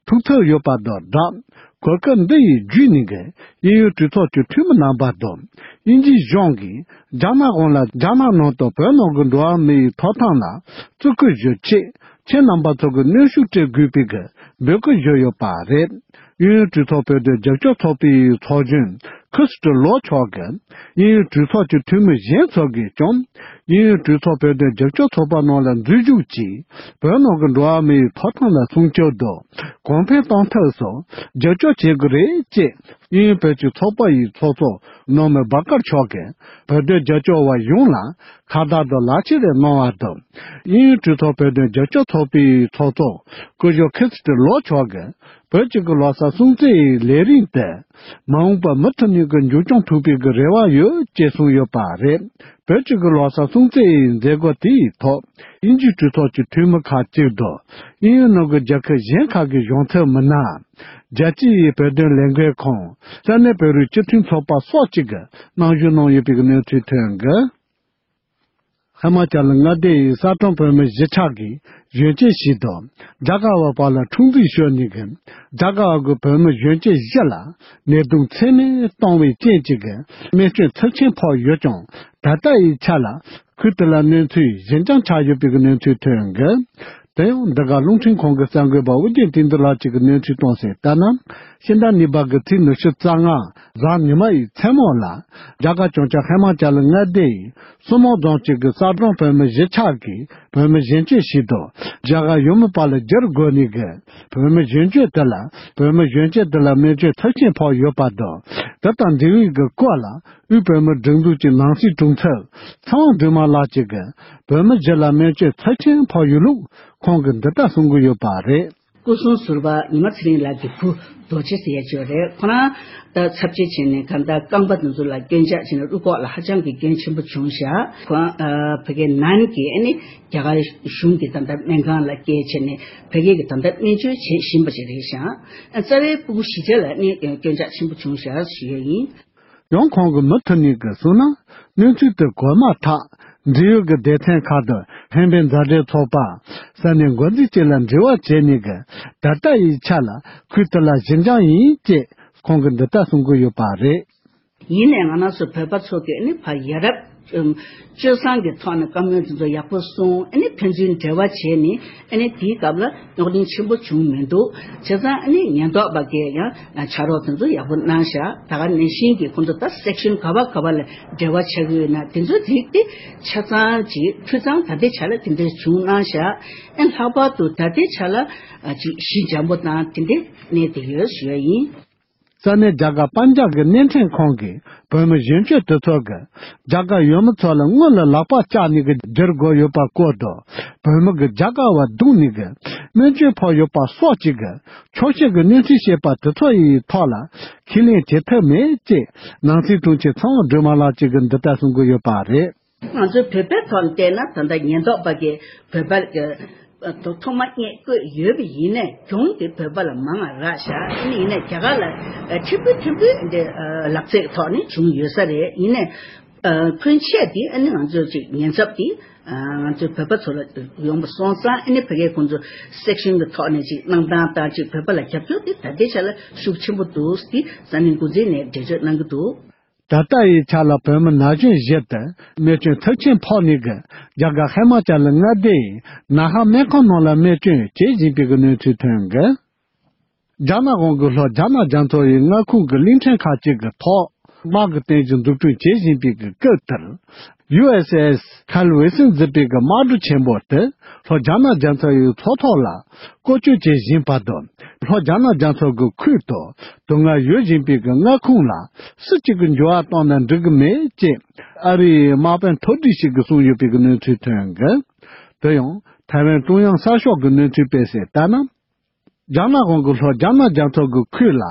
ཐུགས་འཚབ་ཡོད་པ་དང་སྦྲགས། གོ་སྐབས་འདི་ཡི་བརྒྱུད་ནས་ཀྱི་དབྱིན་ཡུལ་གྲོས་ཚོགས་ཀྱི་འཐུས་མི་རྣམ་པ་དང་དབྱིན་ཇིའི་གཞུང་གིས་རྒྱ་ནག་གཞུང་ལ་རྒྱ་ནག་ནང་དུ་བོད་ནང་གི་འགྲོ་བ་མི་ཡི་ཐོབ་ཐང་ལ་བརྩི་བཀུར་ཞུ་ཆེད་ཁྱེད་རྣམ་པ་ཚོ་གི་གནོན་ཤུགས་སྤྲད་དགོས་པའི་གི་འབོད་སྐུལ་ཞུས་ཡོད་པ་རེད། དབྱིན་ཡུལ་གྲོས་ཚོགས་བོད་དོན་རྒྱབ་སྐྱོར་ཚོགས་པའི་ཚོགས་གཞོན་ཁི་སི་ཏི་ལོ་མཆོག་གིས་དབྱིན་ཡུལ་གྲོས་ཚོགས་ཀྱི་འཐུས་མི་གཞན་ཚོ་གིས་ཀྱང་དབྱིན་ཡུལ་གྲོས་ཚོགས་བོད་དོན་རྒྱབ་སྐྱོར་ཚོགས་པ་ནང་ལ་འཛུལ་ཞུགས་ཀྱིས་བོད་ནང་གི་འགྲོ་བ་མི་ཡི་ཐོབ་ཐང་ལ་སྲུང་སྐྱོབ་དང་གོང་འཕེལ་གཏོང་ཐབས་སུ་རྒྱབ་སྐྱོར་བྱེད་དགོས་རེད་ཅེས་དབྱིན་ཡུལ་བོད་ཀྱི་ཚོགས་པ་ཡི་ཚོགས་གཙོ་ནོར་མེད་བར་དཀར་མཆོག་གིས་བོད་དོན་རྒྱབ་སྐྱོར་བ་ཡོངས་ལ་ཁ་བརྡ་དང་ལག་འཁྱེར་རེ་གནང་བ་དང་། དབྱིན་ཡུལ་གྲོས་ཚོགས་བོད་དོན་རྒྱབ་སྐྱོར་ཚོགས་པའི་ཚོགས་གཙོ་སྐུ་ཞབས་ཁི་སི་ཏི་ལོ་མཆོག་གིས་བོད་ཀྱི་གི་ལོ་གསར་སྲུང་བརྩི་ཡི་ལས་རིམ་དེ་མ་འོངས་པར་མུ་མཐུད་ནས་ཀྱི་མཇུག་སྐྱོང་ཐུབ་པའི་གི་རེ་བ་ཡོད་ཅེས་གསུངས་ཡོད་པ་རེད། བོད་ཀྱི་གི་ལོ་གསར་སྲུང་བརྩི་ཡི་མཛད་སྒོ་དེའི་ཐོག་དབྱིན་ཇིའི་གྲོས་ཚོགས་ཀྱི་འཐུས་མི་ཁག་ཅིག་དང་དབྱིན་ཡུལ་ནང་གི་རྒྱལ་ཁབ་གཞན་ཁག་གི་གཞུང་ཚབ་མི་སྣ། རྒྱལ་སྤྱི་ཡི་བོད་དོན་ལས་འགུལ་ཁང་། ས་གནས་བོད་རིགས་སྤྱི་མཐུན་ཚོགས་པ་སོགས་ཀྱིས་གི་གནང་ཞུ་གནང་ཡོད་པའི་གི་གནས་ཚུལ་ཐོན་གི། ཧི་མ་ཅལ་མངའ་སྡེ་ཡི་གསར་སྐྱོང་བོད་མི་གཞིས་ཆགས་ཀྱིས་གཞོན་སྐྱེས་ཤིག་དང་རྒྱ་གར་བ་བར་ལ་འཁྲུག་འཛིང་ཤོར་ནས་ཀྱི་རྒྱ་གར་བ་གི་བོད་མི་གཞོན་སྐྱེས་བཞི་ལ་ནད་དུག་མཚན་མེད་བཏང་བའི་རྐྱེན་གྱིས་ཀྱི་རྨས་སྐྱོན་ཚབས་ཆེན་ཕོག་ཡོད་ཀྱང་ད་ལྟ་ཡི་ཆ་ལ་ཁུལ་དེ་ལ་གནོད་འཚེའི་ཞན་ཆ་ཆགས་ཡོད་པའི་གནས་ཚུལ་ཐོན་གི། དེ་ཡང་འདི་ག་རླུང་འཕྲིན་ཁང་གི་གསར་འགོད་པ་ཨོ་རྒྱན་བསྟན་འཛིན་ལགས་ཀྱིས་གནས་ཚུལ་བཏོན་གསལ་ལྟར་ན། ཕྱི་ཟླ་གཉིས་པ་གི་ཚེས་ཉི་ཤུ་རྩ་ལྔ་གཟའ་ཉི་མ་ཡི་མཚན་མོ་ལ་རྒྱ་གར་བྱང་ཕྱོགས་ཧི་མ་ཅལ་མངའ་སྡེ་ཡི་སུ་མོ་རྫོང་གཅིག་གི་གསར་སྐྱོང་བོད་མི་གཞིས་ཆགས་ཀྱིས་བོད་མི་གཞོན་སྐྱེས་ཤིག་དང་རྒྱ་གར་ཡུལ་མི་བར་ལ་བསྒྱུར་དགོས་ནས་ཀྱི་བོད་མི་གཞོན་སྐྱེས་དེ་ལ་བོད་མི་གཞོན་སྐྱེས་དེ་ལ་རྨས་སྐྱོན་ཚབས་ཆེན་ཕོག་ཡོད་པ་དང་། དེ་དང་འབྲེལ་བའི་གི་སྐོར་ལ་དབུས་བོད་མི་སྒྲིག་འཛུགས་ཀྱི་ནང་སྲིད་དྲུང་ཆེ་ཚེ་དབང་སྒྲོལ་མ་ལགས་ཀྱིས་གི་བོད་མི་བཞི་ལ་རྨས་སྐྱོན་ཚབས་ཆེན་ཕོག་ཡོད་ལུགས་ཁོང་གིས་འདི་ལྟར་གསུང་གི་ཡོད་པ་རེད། སྐུ་སྲུང་ཟུར་པ་ཉི་མ་ཚེ་རིང་ལགས་ཀྱི་བུ་རྡོ་རྗེ་ཟེར་ཡས་ཅིག་ཡོད་རེད། ཁོ་རང་ད་ཚབ་བྱེད་བྱས་ནས་གང་ལྟར་རྐང་པ་དེ་ཚོ་ལ་སྐྱོན་ཆག་བྱས་ནས་རུས་ཁོག་ལ་ཧ་ཅང་གི་སྐྱོན་ཆེན་པོ་བྱུང་ཤག་ཁོ་རང་ཨ་བོད་སྐད་ནང་གི་ཨ་ནི་རྒྱ་གར་གཞུང་གི་ད་ལྟ་སྨན་ཁང་ལ་སྐྱེལ་བྱས་ནས་བོད་སྐད་ཀྱི་ད་ལྟ་སྨན་བཅོས་བྱེད་བཞིན་པ་ཞིག་རེད་ཤག་རྩ་བའི་སྤུ་གུ་བཞི་ཆ་ལ་ཨ་ནི་སྐྱོན་ཆག་ཆེན་པོ་བྱུང་ཤག་ཞུ་ཡས་ཡིན། ཡང་ཁོང་གིས་མུ་མཐུད་ནས་ཀྱི་གསུངས་ན། གནས་ཚུལ་དེ་གོ་མ་ཐག་འབྲེལ་ཡོད་ཀྱི་སྡེ་ཚན་ཁག་ཏུ་ཧན་པའི་མཛའ་འབྲེལ་ཚོགས་པ་ས་གནས་འགོ་འཛིན་བཅས་ལ་འབྲེལ་བ་བྱས་ནས་ཀྱི་ད་ལྟ་ཡི་ཆ་ལ་ཁུལ་དེ་ལ་ཞི་འཇམ་ཡིན་ཅེས་ཁོང་གིས་འདི་ལྟར་གསུང་གི་ཡོད་པ་རེད། ཡིན་ནའི་ང་རང་ཚོ་བོད་པ་ཚོ་གིས་ཨ་ནི་ཕར་ཡ་རབས་སྤྱོད་བཟང་གི་ཐོག་ནས་བཀའ་མོལ་འདི་ཚོ་ཡག་པོ་གསུངས། ཨ་ནི་ཕན་ཚུན་འབྲེལ་བ་བྱས་ནས་ཨ་ནི་དེའི་སྐབས་ལ་རྙོག་གླེང་ཆེན་པོ་བྱུང་མི་འདུག་བྱས་ཙང་ཨ་ནི་ཉེན་རྟོག་པ་གིས་ཡང་ཕྱག་རོགས་དེ་ཚོ་ཡག་པོ་གནང་ཤག་ད་ག་ནང་བཞིན་གྱི་ཁོང་ཚོ་ད་སེག་ཤན་ག་བ་ག་བ་ལ་འབྲེལ་བ་ཆགས་ཀྱི་ཡོད་ན་དེ་ཚོའི་རིགས་དེ་ཆ་ཚང་ཅིག་འཐུས་ཚང་ད་ལྟའི་ཆ་ལ་དེ་འདྲ་བྱུང་གནང་ཤག་ཨ་ལྷག་པར་དུ་ད་ལྟའི་ཆ་ལ་ཅིག་ཞི་འཇམ་པོ་དང་དེ་འདྲའི་གནས་དེ་ཡོད་ཞུ་ཡ་ཡིན། ས་གནས་རྒྱ་གར་པན་ཇབ་ཀྱི་བརྙན་འཕྲིན་ཁང་གིས་བོད་མི་གཞོན་སྐྱེས་དེ་ཚོ་གིས་རྒྱ་གར་ཡུལ་མི་ཚོ་ལ་དངུལ་ལ་ལག་པ་བཅག་ནས་ཀྱི་བསྒྱུར་དགོས་ཡོད་པ་སྐོར་དུ་བོད་མི་གིས་རྒྱ་གར་བ་བརྡུངས་ནས་ཀྱི་རྨས་སྐྱོན་ཕོག་ཡོད་པ་སོགས་ཀྱི་གི་འཁྱོག་བཤད་ཀྱི་གནས་ཚུལ་བཤད་པ་དེ་ཚོ་ཡི་ཐོག་ལ་ཁས་ལེན་བྱེད་ཐབས་མེད་ཅེས་ནང་སྲིད་དྲུང་ཆེ་ཚེ་དབང་སྒྲོལ་མ་ལགས་ཀྱིས་གི་འདི་ལྟར་གསུང་གི་ཡོད་པ་རེད། ང་ཚོའི་བོད་པའི་ཐོག་ནས་བལྟས་ན། ད་ལྟ་ཉེན་རྟོག་པ་གིས་བོད་པ་གི་ཐོག་མ་རྙེད་བཀོད་ཡོད་པ་ཡིན་ནའི། གྱོང་དེ་བོད་པ་ལ་མང་ང་རག་ཤག་ཨ་ནི་ཡིན་ནའི་རྒྱ་གར་ལ་ཕྲན་བུ་ཕྲན་བུ་འདི་ལག་རྩལ་གྱི་ཐོག་ནས་བྱུང་ཡོད་ས་རེད། ཡིན་ནའི་ཕོན་ཆེ་དེ་ཨ་ནི་ང་ཚོས་ཅིག་ཉེན་ཚབས་དེ་ང་ཚོའི་བོད་པ་ཚོ་ལ་ཡོང་པ་སོང་ཙང་། ཨ་ནི་ཕ་གིའི་ཁོང་ཚོ་སེག་ཤན་གྱི་ཐོག་ནས་ཅིག་གནང་སྟངས་དང་། ཅིག་བོད་པ་ལ་རྒྱབ་སྐྱོར་དེ་ད་ལྟའི་ཆ་ལ་ཤུགས་ཆེན་པོ་འདུག་དེ་ས་གནས་འགོ་འཛིན་ནས་འགྲེལ་བརྗོད་གནང་གི་འདུག་ད་ལྟ་ཡི་ཆ་ལ་བོད་མི་ན་གཞོན་བཞི་དེ་རྨས་སྐྱོན་མཐར་ཕྱིན་ཕོག་ནས་གི་རྒྱ་གར་ཧི་མ་ཅལ་མངའ་སྡེ་ཡི་ན་ཧ་སྨན་ཁང་ནང་ལ་རྨས་སྐྱོན་བྱེད་བཞིན་པའི་གི་གནས་ཚུལ་ཐོན་གི། རྒྱ་ནག་གཞུང་གི་ལྷོ་རྒྱ་ནག་རྒྱ་མཚོ་ཡི་མངའ་ཁོངས་ཀྱི་གླིང་ཕྲན་ཁག་ཅིག་གི་ཐོག་དམག་གི་རྟེན་གཞི་འཛུགས་སྐྲུན་བྱེད་བཞིན་པའི་གི་སྐབས་དེར། ཡུ་ཨེས་ཨེས་ཁལ་ཝི་སན་ཟེར་བའི་གི་དམག་གྲུ་ཆེན་པོ་དེ་ལྷོ་རྒྱ་ནག་རྒྱ་མཚོ་ཡི་མཚོ་ཐོག་ལ་བཀོལ་སྤྱོད་བྱེད་བཞིན་པ་དང་། ལྷོ་རྒྱ་ནག་རྒྱ་མཚོ་གི་ཁུལ་དུ་དུག་ལྔ་ཡོད་བཞིན་པའི་གི་མངའ་ཁོངས་ལ་སུ་གཅིག་གི་འགྱུར་བ་བཏང་ན་འགྲིག་གི་མེད་ཅེས་ཨ་རིའི་དམག་དཔོན་མཐོ་གྲས་ཤིག་གིས་གསུངས་ཡོད་པའི་གི་གནས་ཚུལ་ཐོན་གི། དེ་ཡང་ཐའེ་ཝན་ཀྲུང་དབྱང་གསར་ཤོག་གི་གནས་ཚུལ་སྤེལ་གསལ་ལྟར་ན། རྒྱ་ནག་གཞུང་གིས་ལྷོ་རྒྱ་ནག་རྒྱ་མཚོ་གི་ཁུལ་ལ་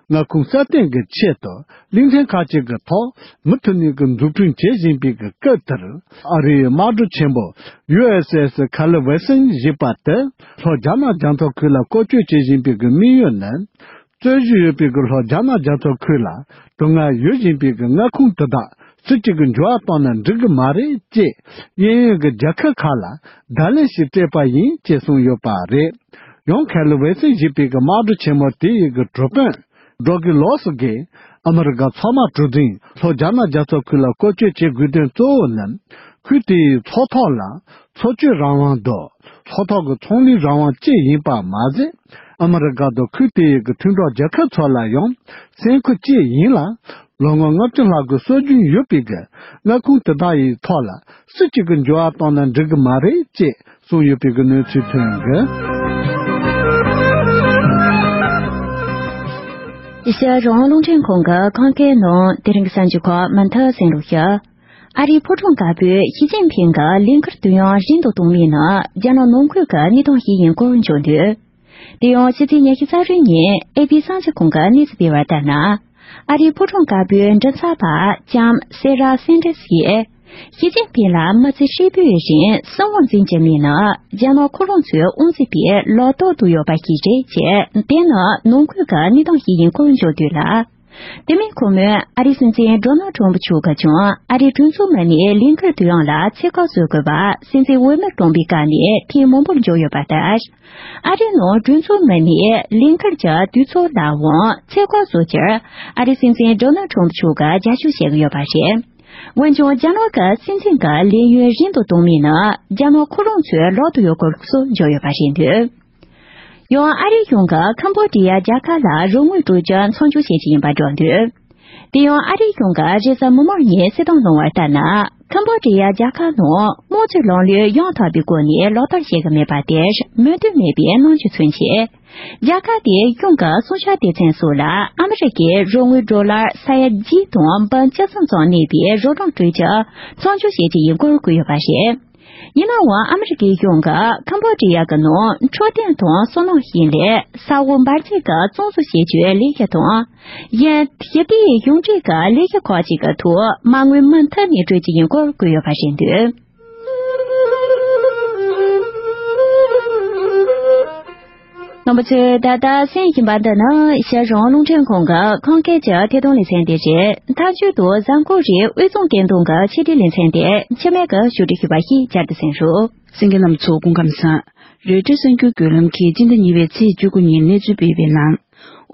མངའ་ཁོངས་གསལ་སྟོན་གྱི་ཆེད་དུ་གླིང་ཕྲན་ཁག་ཅིག་གི་ཐོག་མུ་མཐུད་ནས་ཀྱི་འཛུགས་སྐྲུན་བྱེད་བཞིན་པའི་གི་སྐབས་དེར། ཨ་རིའི་དམག་གྲུ་ཆེན་པོ་ཡུ་ཨེས་ཨེས་ཁལ་ཝི་སན་ཞེས་པ་དེ་ལྷོ་རྒྱ་ནག་རྒྱ་མཚོ་ཁུལ་ལ་བཀོལ་སྤྱོད་བྱེད་བཞིན་པའི་གི་དམིགས་ཡུལ་ནི། རྩོད་གཞི་ཡོད་པའི་གི་ལྷོ་རྒྱ་ནག་རྒྱ་མཚོ་ཁུལ་ལ་དུག་ལྔ་ཡོད་བཞིན་པའི་གི་མངའ་ཁོངས་དེ་དག་སུ་གཅིག་གི་འགྱུར་བ་བཏང་ན་འགྲིག་གི་མ་རེད་ཅེས་གཡས་གཡོན་གྱི་རྒྱལ་ཁབ་ཁག་ལ་བརྡ་ལན་ཞིག་སྤྲད་པ་ཡིན་ཅེས་གསུངས་ཡོད་པ་རེད། ཡང་ཁལ་ཝི་སན་ཞེས་པའི་གི་དམག་གྲུ་ཆེན་མོ་དེ་ཡི་གི་གྲུ་དཔོན་ཌོ་གི་ལོ་སི་གིས་ཨ་མི་རི་ཀ་མཚོ་དམག་གྲུ་འཛིན་ལྷོ་རྒྱ་ནག་རྒྱ་མཚོ་ཁུལ་ལ་བཀོལ་སྤྱོད་བྱེད་དགོས་དོན་གཙོ་བོ་ནི། ཁུལ་དེའི་མཚོ་ཐོག་ལ་འཚོ་སྐྱོད་རང་དབང་དང་མཚོ་ཐོག་གི་ཚོང་ལས་རང་དབང་བཅས་ཡིན་པ་མ་ཟད། ཨ་མི་རི་ཀ་དང་ཁུལ་དེའི་གི་མཐུན་གྲོགས་རྒྱལ་ཁབ་ཚོ་ལ་ཡང་སེམས་ཁུར་བཅས་ཡིན་ལ། ལོ་ངོ་ལྔ་བཅུ་ལྷག་གི་སྲོལ་རྒྱུན་ཡོད་པའི་གི་མངའ་ཁོངས་དེ་དག་ཡི་ཐོག་ལ་སུ་གཅིག་གི་འགྱུར་བ་བཏང་ན་འགྲིག་གི་མ་རེད་ཅེས་གསུངས་ཡོད་པའི་གི་གནས་ཚུལ་ཐོན་གི། ཨེ་ཤ་ཡ་རང་དབང་རླུང་འཕྲིན་ཁང་གི་ཁམས་སྐད་ནང་དེ་རིང་གི་གསར་འགྱུར་ཁག་མུ་མཐུད་གསན་རོགས་ཞུ། ཨ་རིའི་ཕོ་བྲང་དཀར་པོས་ཞི་ཅིན་ཕིང་གི་ལས་འཁུར་དུས་ཡུན་རིང་དུ་གཏོང་མིན་ནི་རྒྱ་ནག་ནང་ཁུལ་གྱི་གནས་སྟངས་ཤིག་ཡིན་སྐོར་འཇོག་འདུག་དེ་ཡང་ཕྱི་ཚེས་ཉི་ཤུ་རྩ་དྲུག་ཉིན་ཨེ་པི་གསར་འགྱུར་ཁང་གིས་གནས་ཚུལ་སྤེལ་བ་ལྟར་ན། ཨ་རིའི་ཕོ་བྲང་དཀར་པོའི་མགྲིན་ཚབ་པ་ལྕམ་སེ་ར་སན་ཏྲེས་ཡིས། ཞི་ཅིན་ཕིང་ལ་མི་ཚེ་ཧྲིལ་པོའི་རིང་སྲིད་དབང་འཛིན་གྱི་མིན་ནི་རྒྱ་ནག་ཁོ་རང་ཚོའི་དབང་འཛིན་པའི་ལག་ཐོག་ཏུ་ཡོད་པ་ཞིག་རེད་ཅེས། དེ་ནི་ནང་ཁུལ་གྱི་གནས་སྟངས་ཤིག་ཡིན་སྐོར་འཇོག་དུས་ལ། དེ་མིན་ཁོ་མོས་ཨ་རིའི་སྲིད་འཛིན་ཌོ་ནལ་ཁྲོམ་ཕུ་མཆོག་གིས་ཀྱང་ཨ་རིའི་གྲོས་ཚོགས་མི་སྣའི་ལས་འཁུར་དུས་ཡུན་ལ་ཚད་བཀག་བཟོ་དགོས་པ་སྲིད་འཛིན་འོས་མི་ཀྲོང་པའི་བཀའ་ནས་ཐེངས་མང་པོར་བརྗོད་ཡོད་པ་ལྟར། ཨ་རིའི་ནང་གྲོས་ཚོགས་མི་སྣའི་ལས་འཁུར་གྱི་དུས་ཚོད་ལའང་ཚད་བཀག་བཟོ་རྒྱུར་ཨ་རིའི་སྲིད་འཛིན་ཌོ་ནལ་ཁྲོམ་ཕུ་མཆོག་གིས་རྒྱབ་སྐྱོར་བྱེད་ཀྱི་ཡོད་པ་རེད། འོན་ཀྱང་རྒྱ་ནག་གི་སྲིད་འཛིན་གྱི་ལས་ཡུན་རིང་དུ་གཏོང་མིན་ནི་རྒྱ་ནག་ཁོ་རང་ཚོའི་ལག་ཏུ་ཡོད་སྐོར་སོགས་བརྗོད་ཡོད་པ་རེད་འདུག་ཡང་ཨ་རིའི་གཞུང་གིས་ཁམ་བོ་ཌི་ཡ་རྒྱལ་ཁབ་ལ་རོགས་དངུལ་སྤྲོད་རྒྱུ་མཚམས་འཇོག་བྱེད་ཀྱི་ཡིན་པ་བརྗོད་འདུག་དེ་ཡང་ཨ་རིའི་གཞུང་གིས་རེས་གཟའ་མིག་དམར་ཉིན་གསལ་སྟོན་གནང་བ་ལྟར་ན། ཁམ་བོ་ཌི་ཡ་རྒྱལ་ཁབ་ནང་དམངས་གཙོའི་ལམ་ལུགས་ཡང་དག་པའི་སྒོ་ནས་ལག་བསྟར་བྱེད་ཀྱི་མེད་པ་དེར་མོས་མཐུན་མེད་པའི་རྣམ་འགྱུར་མཚོན་ཆེད། རྒྱལ་ཁབ་དེའི་གཞུང་གི་སྲུང་སྐྱོབ་སྡེ་ཚན་སོགས་ལ་ཨ་མི་རི་ཀའི་རོགས་དངུལ་ཌོ་ལར་ས་ཡ་གཅིག་དང་འབུམ་བཅུ་གསུམ་ཙམ་གནས་པའི་རོགས་རམ་སྤྲོད་རྒྱུ་མཚམས་འཇོག་བྱེད་ཀྱི་ཡིན་སྐོར་བཀོད་ཡོད་པ་རེད། ཡིན་ནའང་ཨ་མི་རི་ཀའི་གཞུང་གིས་ཁམ་བོ་ཌི་ཡ་གི་ནང་འཕྲོད་བསྟེན་དང་སོ་ནམ་ཞིང་ལས་ས་འོག་འབར་རྫས་ཀྱི་བཙོང་བཟོ་བྱེད་རྒྱུའི་ལས་གཞི་དང་། གཞན་ཞི་བདེའི་གཞུང་འབྲེལ་གྱི་ལས་གཞི་ཁག་ཅིག་གི་ཐོག་མ་དངུལ་མུ་མཐུད་ནས་སྤྲོད་ཀྱི་ཡིན་སྐོར་བཀོད་ཡོད་པ་རེད་འདུག་རྣམ་པ་ཚོས་ད་ལྟ་གསན་བཞིན་པ་འདི་ནི་ཤར་རང་རླུང་འཕྲིན་ཁང་གི་ཁམས་སྐད་ཀྱི་ཐད་གཏོང་ལེ་ཚན་དེ་རེད། མཐའ་མཇུག་ཏུ་གཟའ་འཁོར་རེའི་དབུས་གཙང་སྐད་གདངས་ཀྱི་ཆེད་སྒྲིག་ལེ་ཚན་དེ་འཆི་མེད་ཀྱིས་ཞུ་སྒྲིག་ཞུས་པ་ཞིག་བསྐྱར་དུ་གསན་རོགས། གསན་མཁན་རྣམས་ཚོ་སྐུ་ཁམས་བཟང་། རོའི་ཊར་གསར་འགྱུར་བརྒྱུད་ལམ་གྱིས་སྤྱི་ཟླ་གཉིས་པའི་ཚེས་བཅུ་དགུ་ཉིན་གནས་ཚུལ་སྤེལ་བའི་ནང་།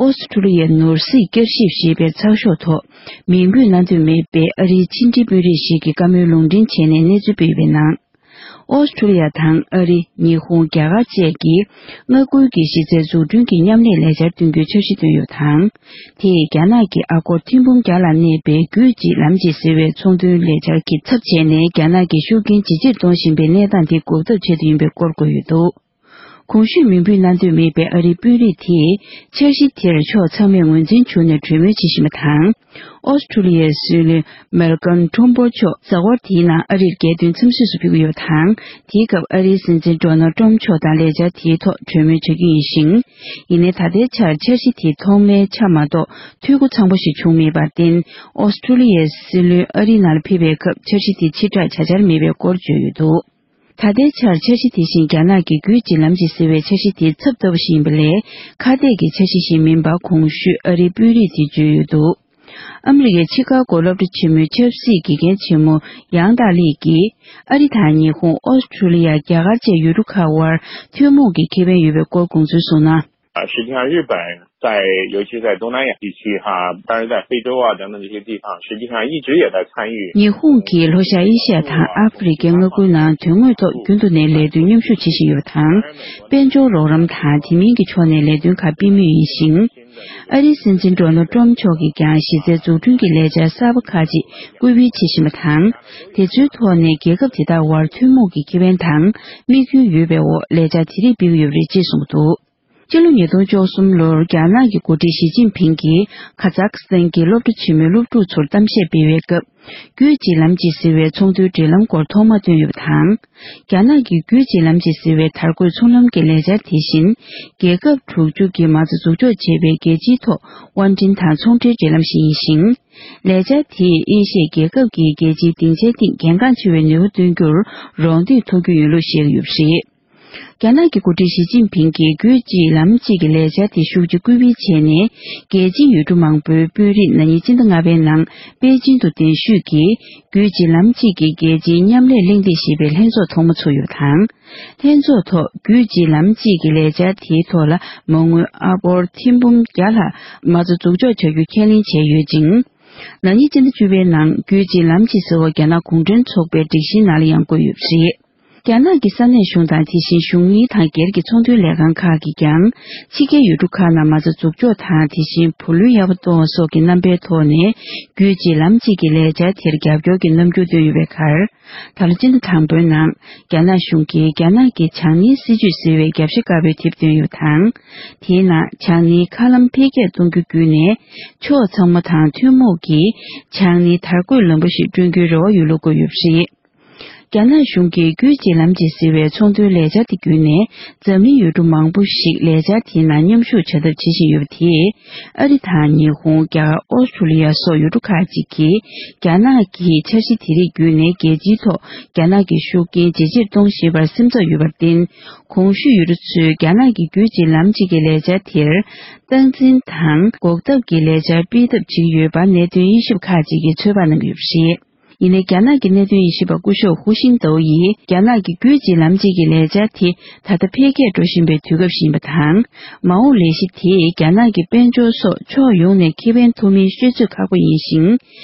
ཨོ་སི་ཁྲུ་ལི་ཡའི་ནོར་སྲིད་བསྐྱར་ཞིབ་ཞེས་པའི་ཚགས་ཤོག་ཐོག་མིང་འབོད་གནང་འདོད་མེད་པའི་ཨ་རིའི་ཕྱི་འབྲེལ་དཔོན་རིགས་ཤིག་གི་བཀའ་མོལ་ལུང་འདྲེན་བྱས་ནས་གནས་ཚུལ་སྤེལ་བའི་ནང་། ཨོ་སི་ཁྲུ་ལི་ཡ་དང་ཨ་རི། ཉི་ཧོང་། རྒྱ་གར་བཅས་ཀྱིས་མངའ་ཁུལ་གྱི་གཞི་རྩའི་འཛུགས་སྐྲུན་གྱི་མཉམ་ལས་ལས་འཆར་སྟོན་རྒྱུའི་འཆར་གཞི་བཏོན་ཡོད་པ་དང་། དེས་རྒྱ་ནག་གི་ཨ་སྒོར་ཐེར་འབུམ་བརྒྱ་ལ་གནས་པའི་རྒྱུད་གཅིག་ལམ་གཅིག་ཟེར་བའི་ཚོང་དོན་ལས་འཆར་གྱི་ཚབ་བྱས་ནས་རྒྱ་ནག་གི་ཤུགས་རྐྱེན་ཇེ་ཆེར་གཏོང་བཞིན་པའི་གནས་སྟངས་དེ་འགོག་ཐབས་ཆེད་དུ་ཡིན་པའི་སྐོར་བཀོད་ཡོད་འདུག་གོང་ཞུས་མིང་འབོད་གནང་འདོད་མེད་པའི་ཨ་རིའི་དཔོན་རིགས་དེས་འཆར་གཞི་དེར་ཕྱོགས་ཚང་མས་ངོས་འཛིན་བྱུང་ནས་གྲོས་མོལ་བྱེད་བཞིན་པ་དང་། ཨོ་སི་ཁྲུ་ལི་ཡའི་སྲིད་བློན་མལ་ཀམ་ཁྲོམ་པོ་མཆོག་གཟའ་འཁོར་དེའི་ནང་ཨ་རིར་རྒྱལ་དོན་འཚམས་གཟིགས་སུ་ཕེབས་ཀྱི་ཡོད་པ་དང་། དེའི་སྐབས་ཨ་རིའི་སྲིད་འཛིན་ཌོ་ནལ་ཏྲམ་མཆོག་དང་ལས་འཆར་དེའི་ཐོག་གྲོས་མོལ་བྱ་རྒྱུ་ཡིན་ཞིང་། ཡིན་ནའི་ད་ལྟའི་ཆར་འཆར་གཞི་དེ་ཐོག་མའི་ཆ་མ་གཏོགས་འཐུས་སྒོ་ཚང་པོ་ཞིག་བྱུང་མེད་པར་བརྟེན། ཨོ་སི་ཁྲུ་ལི་ཡའི་སྲིད་བློན་ཨ་རིའི་ནང་ལ་ཕེབས་པའི་སྐབས་འཆར་གཞི་དེ་ཕྱིར་བསྒྲགས་བྱ་འཆར་མེད་པའི་སྐོར་བརྗོད་ཡོད་འདུག་ད་ལྟའི་ཆར་འཆར་གཞི་དེ་བཞིན་རྒྱ་ནག་གི་རྒྱུད་གཅིག་ལམ་གཅིག་ཟེར་བའི་འཆར་གཞི་དེའི་ཚབ་ལྟ་བུ་ཞིག་ཡིན་པ་ལས། ཁ་གཏད་ཀྱི་འཆར་གཞི་ཞིག་མིན་པ་གོང་ཞུས་ཨ་རིའི་དཔོན་རིགས་དེས་བརྗོད་ཡོད་འདུག་ཨ་མི་རི་ཀའི་ཆི་ཀ་གོ་སློབ་གྲྭ་ཆེན་མོའི་ཆབ་སྲིད་དགེ་རྒན་ཆེན་མོ་ཡང་ཏཱ་ལི་ཡིས། ཨ་རི་དང་ཉི་ཧོང་། ཨོ་སི་ཁྲུ་ལི་ཡ། རྒྱ་གར་བཅས་ཡུལ་གྲུ་ཁག་དབར་ཐུན་མོང་གི་ཁེ་ཕན་ཡོད་པའི་སྐོར་དགོངས་ཚུལ་གསུངས་ན། 啊，实际上，日本在，尤其在东南亚地区哈，当然在非洲啊等等这些地方，实际上一直也在参与。 ཉི་ཧོང་གིས་ལྷོ་ཤར་ཨེ་ཤི་ཡ་དང་ཨ་ཧྥེ་རི་ཁའི་མངའ་ཁུལ་ནང་དོན་དངོས་ཐོག་རྒྱུན་དུ་ནས་ལས་དོན་མཉམ་ཞུགས་བྱེད་བཞིན་ཡོད་པ་དང་། དཔལ་འབྱོར་རོགས་རམ་དང་དེ་མིན་གྱི་ཕྱོགས་ནས་ལས་དོན་ཁག་སྤེལ་མུས་ཡིན་ཞིང་། ཨ་རིའི་སྲིད་འཛིན་ཌོ་ནལ་ཏྲམ་མཆོག་གིས་ཀྱང་གཞི་རྩའི་འཛུགས་སྐྲུན་གྱི་ལས་འཆར་གསར་པ་ཁག་ཅིག་སྐུལ་སྤེལ་བྱེད་བཞིན་པ་དང་། དེ་ཚོའི་ཐོག་ནས་རྒྱལ་ཁབ་དེ་དག་དབར་ཐུན་མོང་གི་ཁེ་ཕན་དང་དམིགས་ཡུལ་ཡོད་པའི་འོག་ལས་འཆར་དེ་རིགས་སྤེལ་གྱི་ཡོད་པ་རེད་ཅེས་གསུངས་འདུག་སྤྱི་ལོ་ཉིས་སྟོང་བཅུ་གསུམ་ལོར་རྒྱ་ནག་གི་འགོ་ཁྲིད་ཞི་ཅིན་ཕིང་གིས་ཁ་ཛག་སི་ཐན་གྱི་སློབ་གྲྭ་ཆེན་མོའི་སློབ་ཕྲུག་ཚོར་གཏམ་བཤད་སྤེལ་བའི་སྐབས། རྒྱུད་གཅིག་ལམ་གཅིག་ཟེར་བའི་ཚོགས་འདུའི་སྒྲིག་ལམ་སྐོར་ཐོག་མ་བཏོན་ཡོད་པ་དང་། རྒྱ་ནག་གི་རྒྱུད་གཅིག་ལམ་གཅིག་ཟེར་བའི་དར་གོས་ཚོང་ལམ་གྱི་ལས་འཆར་དེ་བཞིན། རྒྱལ་ཁབ་དྲུག་ཅུ་གིས་མ་རྩ་འཛུགས་འཇོག་བྱས་པའི་རྒྱལ་སྤྱིའི་ཐོག་དབར་འཕྲིན་དང་ཚོང་འབྲེལ་སྒྲིག་ལམ་ཞིག་ཡིན་ཞིང་། ལས་འཆར་དེས་ཨེ་ཤི་ཡའི་རྒྱལ་ཁབ་ཀྱིས་རྒྱལ་སྤྱིའི་སྡིངས་ཆའི་སྟེང་གལ་འགངས་ཆེ་བའི་ནུས་པ་བཏོན་རྒྱུར་རོགས་འདེགས་ཐུབ་རྒྱུ་ཡིན་ལུགས་བཤད་ཀྱི་ཡོད་པ་རེད། རྒྱ་ནག་གི་འགོ་ཁྲིད་ཞི་ཅིན་ཕིང་གིས་རྒྱུད་གཅིག་ལམ་གཅིག་གི་ལས་འཆར་དེ་ཤུགས་ཆེ་སྐུལ་སྤེལ་བྱས་ནས། རྒྱལ་སྤྱིའི་ཡུལ་གྲུ་མང་པོའི་དཔོན་རིགས་ན་ནིང་སྤྱི་ཟླ་ལྔ་པའི་ནང་པེ་ཅིང་དུ་གདན་ཞུས་ཀྱིས། རྒྱུད་གཅིག་ལམ་གཅིག་གི་རྒྱལ་སྤྱིའི་མཉམ་ལས་གླེང་སྟེགས་ཞེས་པའི་ལྷན་ཚོགས་ཐོག་མ་ཚུགས་ཡོད་པ་དང་། ལྷན་ཚོགས་ཐོག་རྒྱུད་གཅིག་ལམ་གཅིག་གི་ལས་འཆར་དེའི་ཐོག་ལ་མ་དངུལ་ཨ་སྒོར་ཐེར་འབུམ་བརྒྱ་ལྷག་མ་རྩ་འཛུགས་འཇོག་བྱ་རྒྱུ་ཁས་ལེན་བྱས་ཡོད་ཅིང་། ན་ནིང་སྤྱི་ཟླ་བཅུ་པའི་ནང་རྒྱུད་གཅིག་ལམ་གཅིག་ཟེར་བ་རྒྱ་ནག་གུང་ཁྲན་ཚོགས་པའི་སྒྲིག་གཞིའི་ནང་ལ་ཡང་བཀོད་ཡོད་པ་རེད། རྒྱ་ནག་གི་ས་གནས་གཞུང་དང་དེ་བཞིན་གཞུང་གཉེར་དང་སྒེར་གྱི་ཚོང་དོན་ལས་ཁང་ཁག་གིས་ཀྱང་ཕྱི་རྒྱལ་ཡུལ་གྲུ་ཁག་ནང་མ་རྩ་འཛུགས་འཇོག་དང་དེ་བཞིན་བུ་ལོན་ཡག་པོ་གཏོང་བ་སོགས་ཀྱི་རྣམ་པའི་ཐོག་ནས་རྒྱུད་གཅིག་ལམ་གཅིག་གི་ལས་འཆར་དེར་རྒྱབ་སྐྱོར་གྱི་རྣམ་འགྱུར་བཏོན་ཡོད་པའི་ཁར། ད་ལོ་སྤྱི་ཟླ་དང་པོའི་ནང་རྒྱ་ནག་གཞུང་གིས་རྒྱ་ནག་གི་བྱང་སྣེའི་སྲིད་ཇུས་ཟེར་བའི་རྒྱབ་ཤ་དཀར་པོའི་དེབ་བཏོན་ཡོད་པ་དང་། དེའི་ནང་བྱང་སྣེའི་མཁའ་ལམ་འཕེལ་རྒྱས་གཏོང་རྒྱུ་བརྒྱུད་ནས་ཕྱོགས་ཚང་མ་དང་ཐུན་མོང་གིས་བྱང་སྣེའི་དར་གོས་ལམ་བུ་ཞིག་བསྐྲུན་རྒྱུའི་རེ་བ་ཡོད་ལུགས་བཀོད་ཡོད་པ་རེད། རྒྱ་ནག་གཞུང་གིས་རྒྱུད་གཅིག་ལམ་གཅིག་ཟེར་བའི་ཚོང་དོན་ལས་འཆར་དེ་བརྒྱུད་ནས་འཛམ་གླིང་ཡུལ་གྲུ་མང་པོ་ཞིག་ལས་འཆར་དེའི་ནང་མཉམ་ཞུགས་བྱ་ཐབས་བྱེད་བཞིན་ཡོད་པ་དེས། ཨ་རི་དང་ཉི་ཧོང་། རྒྱ་གར། ཨོ་སི་ཁྲུ་ལི་ཡ་སོགས་ཡུལ་གྲུ་ཁག་ཅིག་གིས་རྒྱ་ནག་གི་འཆར་གཞི་དེ་རིགས་བརྒྱུད་ནས་རྒྱལ་སྤྱིའི་ཐོག་རྒྱ་ནག་གི་ཤུགས་རྐྱེན་ཇེ་ཆེར་གཏོང་བཞིན་པར་སེམས་འཚབ་ཡོད་པར་བརྟེན། གོང་ཞུས་ཡུལ་གྲུ་ཚོས་རྒྱ་ནག་གི་རྒྱུད་གཅིག་ལམ་གཅིག་གི་ལས་འཆར་དེར་སྟངས་འཛིན་དང་འགོག་ཐབས་ཀྱི་ལས་འཆར་སྤེལ་ཐབས་བྱེད་ཀྱི་ཡོད་པ་གནད་དོན་དབྱེ་ཞིབ་ཁག་ཅིག་གིས་ཚོད་དཔག་གནང་གི་ཡོད་པ་རེད། ཡིན་ནའི་རྒྱ་ནག་གི་གནད་དོན་དབྱེ་ཞིབ་པ་སྐུ་ཞབས་ཧུའུ་ཤིན་ཏོའུ་ཡིས་རྒྱ་ནག་གི་རྒྱུད་གཅིག་ལམ་གཅིག་གི་ལས་འཆར་དེ་ད་ལྟ་འཕེལ་རྒྱས་འགྲོ་བཞིན་པའི་དུས་སྐབས་ཤིག་ཡིན་པ་དང་། མ་འོངས་ལས་གཞི་དེས་རྒྱ་ནག་གི་དཔལ་འབྱོར་སོགས་ཕྱོགས་ཡོངས་ནས་ཁེ་ཕན་ཐོབ་མིན་ཤོད་ཚོད་ཁག་པོ་ཡིན་ཞིང་།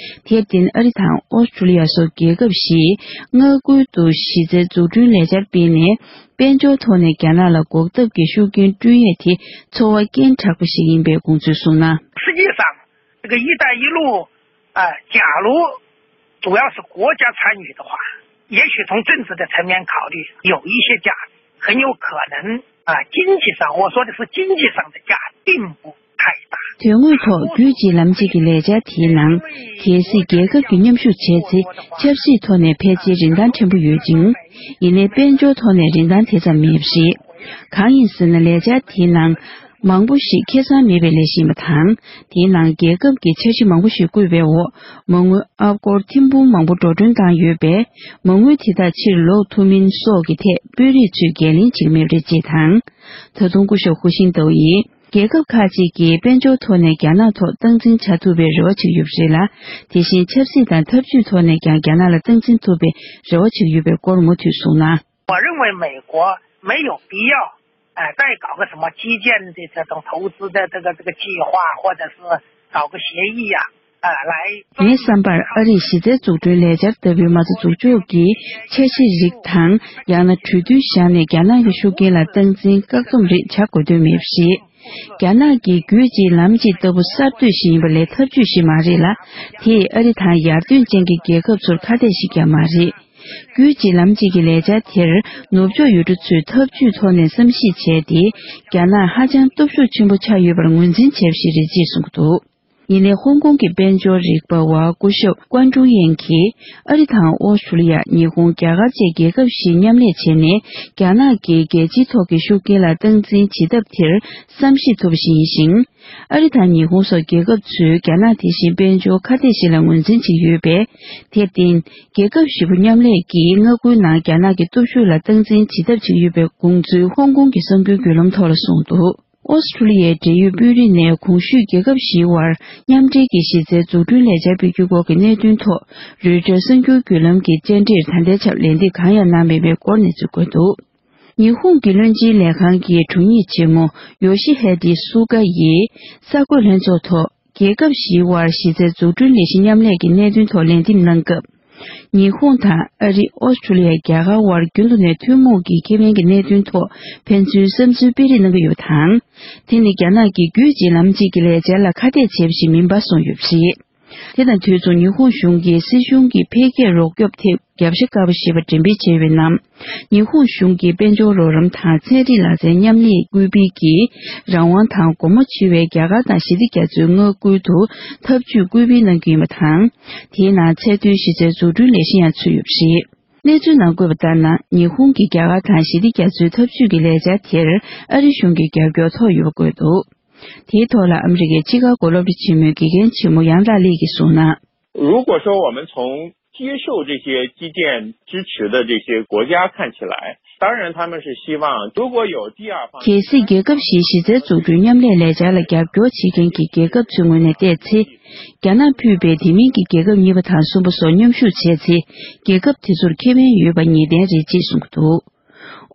དེར་བརྟེན་ཨ་རི་དང་ཨོ་སི་ཁྲུ་ལི་ཡ་སོགས་རྒྱལ་ཁབ་བཞིས་མངའ་ཁུལ་དུ་གཞི་རྩའི་འཛུགས་སྐྲུན་ལས་འཆར་སྤེལ་ནས། དཔལ་འབྱོར་ཐོག་ནས་རྒྱ་ནག་ལ་འགོག་ཐབས་ཀྱི་ཤུགས་རྐྱེན་བསྐྲུན་ཡས་དེ་ཚོར་བ་སྐྱེན་དྲག་པོ་ཞིག་ཡིན་པའི་དགོངས་ཚུལ་གསུངས་ན། 实际上，这个“一带一路”，啊，假如主要是国家参与的话，也许从政治的层面考虑，有一些价值，很有可能啊，经济上，我说的是经济上的价值，并不太大。 དོན་དངོས་ཐོག་རྒྱུད་གཅིག་ལམ་གཅིག་གི་ལས་འཆར་དེའི་ནང་། གལ་སྲིད་རྒྱལ་ཁབ་ཀྱིས་མཉམ་ཞུགས་བྱས་ཚེ། ཆབ་སྲིད་ཐོག་ནས་ཕལ་ཆེར་རིན་ཐང་ཕྲན་བུ་ཡོད་ཅིང་། ཡིན་ནའི་དཔལ་འབྱོར་ཐོག་ནས་རིན་ཐང་དེ་ཙམ་མེད་པ་རེད། གང་ཡིན་ཟེར་ན། ལས་འཆར་དེའི་ནང་མང་པོ་ཞིག་ཁེ་བཟང་མེད་པའི་ལས་གཞི་ཡིན་པ་དང་། དེའི་ནང་རྒྱལ་ཁབ་ཀྱིས་འཆར་གཞི་མང་པོ་ཞིག་བཀོད་པའི་འོག་མ་དངུལ་ཨ་སྒོར་ཐེར་འབུམ་མང་པོ་འགྲོ་གྲོན་བཏང་ཡོད་པས། མ་དངུལ་དེ་དག་ཕྱིར་ལོག་ཐུབ་མིན་སོགས་ཀྱི་ཐད་དཔོན་རིགས་ཚོས་འགན་ལེན་བྱེད་ཀྱི་མེད་པ་རེད་ཅེས་དང་། ད་དུང་སྐུ་ཞབས་ཧུའུ་ཤིན་ཏོའུ་ཡིས། རྒྱལ་ཁབ་ཁག་ཅིག་གིས་དཔལ་འབྱོར་ཐོག་ནས་རྒྱ་ནག་ཐོག་སྟངས་འཛིན་བྱ་ཐུབ་པའི་རེ་བ་བྱེད་ཀྱི་ཡོད་པ་རེད་ལ། དེ་བཞིན་ཆབ་སྲིད་དང་འཐབ་ཇུས་ཐོག་ནས་ཀྱང་རྒྱ་ནག་ལ་སྟངས་འཛིན་ཐུབ་པའི་རེ་བ་བྱེད་ཀྱི་ཡོད་པའི་སྐོར་མུ་མཐུད་གསུངས་ན། 我认为美国没有必要，呃，再搞个什么基建的这种投资的这个这个计划，或者是搞个协议呀、呃，来。 ངའི་བསམ་པར་ཨ་རིས་གཞི་རྩའི་འཛུགས་སྐྲུན་ལས་འཆར་ལྟ་བུའི་མ་རྩ་འཛུགས་འཇོག་གི་འཆར་གཞི་རིགས་དང་། ཡང་ན་གྲོས་མཐུན་བཞག་ནས་རྒྱ་ནག་གི་ཤུགས་རྐྱེན་ལ་སྟངས་འཛིན་བཀག་སྡོམ་རིགས་བྱ་དགོས་དོན་མེད་པ་རེད། རྒྱ་ནག་གི་རྒྱུད་གཅིག་ལམ་གཅིག་ལྟ་བུ་གསར་གཏོད་ཞིག་ཡིན་པ་ལས་ཐབས་ཇུས་ཤིག་མ་རེད་ལ། དེས་ཨ་རི་དང་ཡར་ཐོན་ཅན་གྱི་རྒྱལ་ཁབ་ཚོར་ཁ་གཏད་ཞིག་ཀྱང་མ་རེད། རྒྱུད་གཅིག་ལམ་གཅིག་གི་ལས་འཆར་དེར་ནུབ་ཕྱོགས་ཡུལ་གྲུ་ཚོས་འཐབ་ཇུས་ཐོག་ནས་བསམ་གཞིག་བྱས་ཏེ། རྒྱ་ནག་ཧ་ཅང་སྟོབས་ཤུགས་ཆེན་པོ་ཆགས་ཡོད་པར་ངོས་འཛིན་བྱས་པ་ཞིག་རེད་ཅེས་གསུངས་ཀྱི་འདུག་ཉེ་ལས་ཧོང་ཀོང་གི་དཔལ་འབྱོར་རིག་པ་བ་སྐུ་ཞབས་ཀོན་ཀྲུའུ་ཡན་གྱིས། ཨ་རི་དང་ཨོ་སི་ཁྲུ་ལི་ཡ། ཉི་ཧོང་། རྒྱ་གར་བཅས་རྒྱལ་ཁབ་བཞིས་མཉམ་ལས་བྱས་ནས། རྒྱ་ནག་གི་རྒྱལ་སྤྱིའི་ཐོག་གི་ཤུགས་རྐྱེན་ལ་སྟངས་འཛིན་བྱེད་ཐབས་དེར་བསམ་གཞིག་ཐུབ་པ་ཞིག་ཡིན་ཞིང་། ཨ་རི་དང་ཉི་ཧོང་སོགས་རྒྱལ་ཁབ་ཚོས་རྒྱ་ནག་དེ་བཞིན་དཔལ་འབྱོར་ཁ་གཏད་ཞིག་ལ་ངོས་འཛིན་བྱེད་ཀྱི་ཡོད་པས། དེར་བརྟེན། རྒྱལ་ཁབ་བཞི་པོ་མཉམ་ལས་ཀྱིས་མངའ་ཁུལ་ནང་རྒྱ་ནག་གི་སྟོབས་ཤུགས་ལ་སྟངས་འཛིན་བྱེད་ཐབས་བྱེད་ཀྱི་ཡོད་པའི་དགོངས་ཚུལ་ཧོང་ཀོང་གི་གསར་འགྱུར་བརྒྱུད་ལམ་ཐོག་ལ་གསུངས་འདུག་ཨོ་སི་ཁྲུ་ལི་ཡའི་འབྲེལ་ཡོད་དཔོན་རིགས་ནས་གོང་ཞུས་རྒྱལ་ཁབ་བཞིའི་དབར་མཉམ་འབྲེལ་གྱི་གཞི་རྩའི་འཛུགས་སྐྲུན་ལས་འཆར་སྤེལ་རྒྱུའི་སྐོར་གྱི་གནད་དོན་ཐོག་རོའི་ཊར་གསར་འགྱུར་བརྒྱུད་ལམ་གྱི་བཅར་འདྲིར་ད་ལྟའི་ཆར་ལན་འདེབས་གང་ཡང་གནང་མེད་པའི་སྐོར་གནས་ཚུལ་བཀོད་འདུག་ཉི་ཧོང་གི་བློན་ཆེན་ལས་ཁང་གི་དྲུང་ཡིག་ཆེན་མོ་ཡོ་ཤི་ཧེ་ཏི་སུ་ཀ་ཡིས་གསར་འགོད་ལྷན་ཚོགས་ཐོག་རྒྱལ་ཁབ་བཞིའི་དབར་གཞི་རྩའི་འཛུགས་སྐྲུན་ལས་གཞི་མཉམ་ལས་ཀྱི་གནད་དོན་ཐོག་ལན་འདེབས་གནང་སྐབས། ཉི་ཧོང་དང་ཨ་རི། ཨོ་སི་ཁྲུ་ལི་ཡ། རྒྱ་གར་དབར་རྒྱུན་དུ་ནས་ཐུན་མོང་གི་ཁེ་ཕན་གྱི་གནད་དོན་ཐོག་ཕན་ཚུན་བསམ་ཚུལ་སྤེལ་རེས་གནང་གི་ཡོད་པ་དང་། དེ་ནི་རྒྱ་ནག་གི་རྒྱུད་གཅིག་ལམ་གཅིག་གི་ལས་འཆར་ལ་ཁ་གཏད་བྱས་པ་ཞིག་མིན་པ་གསུངས་ཡོད་པ་རེད། དེ་དང་དུས་མཚུངས་ཉི་ཧོང་གཞུང་གིས་སྲིད་གཞུང་གི་འཕེལ་རྒྱས་རོགས་སྐྱོབ་ཐེབས་རྒྱབ་ཤ་དཀར་པོ་ཞེས་པ་འགྲེམས་སྤེལ་བྱས་ཡོད་པའི་ནང་། ཉི་ཧོང་གཞུང་གིས་དཔལ་འབྱོར་རོགས་རམ་དང་ཚན་རིག་ལག་རྩལ་མཉམ་ལས་སྐུལ་སྤེལ་གྱིས་རང་དབང་དང་སྒོ་མོ་ཕྱེ་བའི་རྒྱ་གར་དང་ཞི་བདེ་རྒྱ་མཚོའི་མངའ་ཁུལ་དུ་འཐབ་ཇུས་སྐུལ་སྤེལ་གནང་གི་ཡིན་པ་དང་། དེའི་ནང་ཚད་མཐོའི་གཞི་རྩའི་འཛུགས་སྐྲུན་ལས་གཞི་ཡང་ཚུད་ཡོད་པ་རེད། གནས་ཚུལ་ནང་བཀོད་པ་ལྟར་ན། ཉི་ཧོང་གིས་རྒྱ་གར་དང་ཞི་བདེ་རྒྱ་མཚོའི་འཐབ་ཇུས་ཀྱི་ལས་འཆར་དེར་ཨ་རི་གཞུང་གི་རྒྱབ་སྐྱོར་ཐོབ་ཡོད་པ་བཀོད་འདུག་དེའི་ཐོག་ལ་ཨ་མི་རི་ཀའི་ཆི་ཀ་གོ་སློབ་གྲྭ་ཆེན་མོའི་དགེ་རྒན་ཆེན་མོ་ཡང་ལགས་ལེགས་ཀྱིས་གསུངས་ན། 如果说我们从接受这些基建支持的这些国家看起来，当然他们是希望如果有第二方 གལ་སྲིད་རྒྱལ་ཁབ་བཞིའི་གཞི་རྩའི་འཛུགས་སྐྲུན་མཉམ་ལས་ལས་འཆར་ལ་རྒྱབ་སྐྱོར་བྱེད་མཁན་གྱི་རྒྱལ་ཁབ་ཚོའི་ངོས་ནས་བལྟས་ཚེ། རྒྱ་ནག་ཕུད་པའི་དེ་མིན་གྱི་རྒྱལ་ཁབ་གཉིས་པ་དང་གསུམ་པ་སོགས་མཉམ་ཞུགས་བྱས་ཚེ། རྒྱལ་ཁབ་དེ་ཚོར་ཁེ་ཕན་ཡོད་པ་ངེས་གཏན་རེད་ཅེས་གསུངས་ཀྱི་འདུག་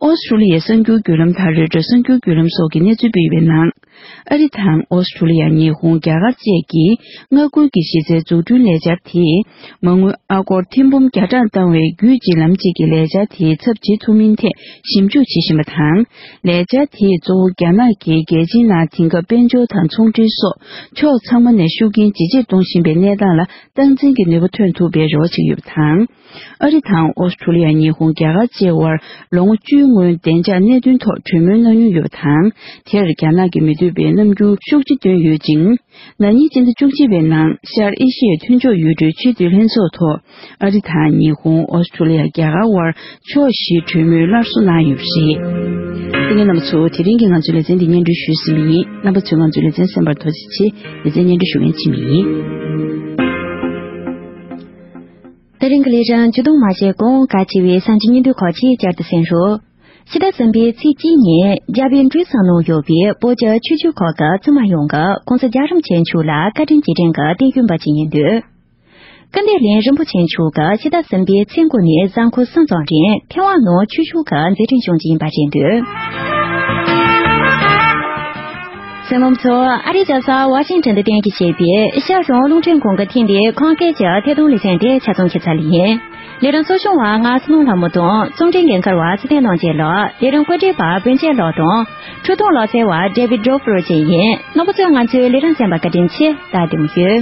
ཨོ་སི་ཁྲུ་ལི་ཡའི་གསར་འགྱུར་བརྒྱུད་ལམ་དང་རོའི་ཊར་གསར་འགྱུར་བརྒྱུད་ལམ་སོགས་ཀྱིས་གནས་ཚུལ་སྤེལ་བའི་ནང་། ཨ་རི་དང་ཨོ་སི་ཁྲུ་ལི་ཡ། ཉི་ཧོང་། རྒྱ་གར་བཅས་ཀྱིས་མངའ་ཁུལ་གྱི་གཞི་རྩའི་འཛུགས་སྐྲུན་ལས་འཆར་དེས། མ་དངུལ་ཨ་སྒོར་ཐེར་འབུམ་བརྒྱ་གྲངས་བཏང་བའི་རྒྱུད་གཅིག་ལམ་གཅིག་གི་ལས་འཆར་དེའི་ཚབ་བྱེད་ཐུབ་མིན་ཐད་ཞིབ་འཇུག་བྱེད་བཞིན་པ་དང་། ལས་འཆར་དེས་གཙོ་བོ་རྒྱ་ནག་གིས་རྒྱལ་སྤྱིའི་ནང་དེང་སྐབས་དཔལ་འབྱོར་དང་ཚོང་འབྲེལ་སོགས་ཕྱོགས་ཚང་མ་ནས་ཤུགས་རྐྱེན་ཇེ་ཆེར་གཏོང་བཞིན་པའི་གནས་སྟངས་ལ་སྟངས་འཛིན་གྱི་ནུས་པ་ཐོན་ཐུབ་པའི་རེ་བ་བྱེད་ཀྱི་ཡོད་པ་དང་། ཨ་རི་དང་ཨོ་སི་ཁྲུ་ལི་ཡ། ཉི་ཧོང་། རྒྱ་གར་བཅས་དབར་ལོ་ངོ་བཅུའི་སྔོན་བདེ་འཇགས་གནད་དོན་ཐོག་གྲོས་མོལ་གནང་མྱོང་ཡོད་པ་དང་། དེར་རྒྱ་ནག་གིས་མི་འདོད་པའི་རྣམ་འགྱུར་ཤུགས་ཆེ་བཏོན་ཡོད་ཅིང་། ན་ནིང་སྤྱི་ཟླ་བཅུ་གཅིག་པའི་ནང་ཤར་ཨེ་ཤི་ཡའི་མཐུན་ཕྱོགས་ཡུལ་གྲུའི་སྤྱི་འཐུས་ལྷན་ཚོགས་ཐོག་ཨ་རི་དང་ཉི་ཧོང་། ཨོ་སི་ཁྲུ་ལི་ཡ། རྒྱ་གར་དབར་ཕྱོགས་བཞིའི་གྲོས་མོལ་སླར་གསོ་གནང་ཡོད་པ་རེད། དེ་ནས་རྣམ་པ་ཚོ་དེ་རིང་གི་ང་ཚོའི་ལེ་ཚན་འདི་སྙན་སྒྲོན་ཞུས་ཟིན་པ་ཡིན། རྣམ་པ་ཚོས་ང་ཚོའི་ལེ་ཚན་གསན་པར་ཐུགས་རྗེ་ཆེ། ལེ་ཚན་སྙན་སྒྲོན་ཞུ་མཁན་འཆི་མེད་ཡིན། དེ་རིང་གི་ལས་རིམ་མཇུག་བསྡོམས་མ་བྱས་གོང་ག་ཆེ་བའི་གསར་འགྱུར་སྙིང་བསྡུས་ཁག་ཅིག་བསྐྱར་དུ་གསན་རོགས། ཕྱི་ཟླ་གསུམ་པའི་ཚེས་གཅིག་ཉིན་རྒྱལ་བའི་འབྲས་སྤུངས་ནང་ཡོད་པའི་བོད་ཀྱི་ཆོས་བརྒྱུད་ཁག་གི་བཙུན་མ་ཡོངས་ཀྱིས་༸གོང་ས་རྒྱལ་རིན་པོ་ཆེ་མཆོག་ལ་བཀའ་དྲིན་རྗེས་དྲན་གྱི་བསྟན་བཅོས་འབུལ་གྱི་ཡིན་འདུག་སྐུ་ཟླ་ལྷ་རིན་པོ་ཆེ་མཆོག་གིས་ཕྱི་ཟླ་གསུམ་པའི་ཚེས་དགུ་ནས་གཟའ་འཁོར་གསུམ་ཙམ་རིང་ཐའེ་ཝན་ནང་ཆོས་ཕྱོགས་ཀྱི་མཛད་འཕྲིན་སྐྱོང་རྒྱུ་ཡིན་པ་རེད་འདུག་གསན་མཁན་ཚོ། ཨ་རིའི་རྒྱལ་ས་ཝ་ཤིང་ཊོན་དུ་རྟེན་གཞི་བྱས་པའི་ཤར་ལྗོངས་རླུང་འཕྲིན་ཁང་གི་ཐེངས་འདིའི་ཁམས་སྐད་ཀྱི་ཐད་གཏོང་ལེ་ཚན་དེ་ཆ་ཚང་ཁྱབ་ཚར་ལེ་ཡིན། ལས་རིམ་གཙོ་སྐྱོང་བ་ང་བསོད་ནམས་ལྷ་མོ་དང་། རྩོམ་སྒྲིག་འགན་འཁུར་བ་ཚེ་བརྟན་རྣམ་རྒྱལ་ལགས། ལས་རིམ་བཀོད་སྒྲིག་པ་བོན་ཆེན་ལགས་དང་། འཕྲུལ་གཏོང་ལག་རྩལ་བ་ཌེ་བིད་ཌོ་ཕོར་བཅས་ཡིན། རྣམ་པ་ཚོས་ང་ཚོའི་ལས་རིམ་གསན་པར་བཀའ་དྲིན་ཆེ། ད་དེ་མོ་ཡོད།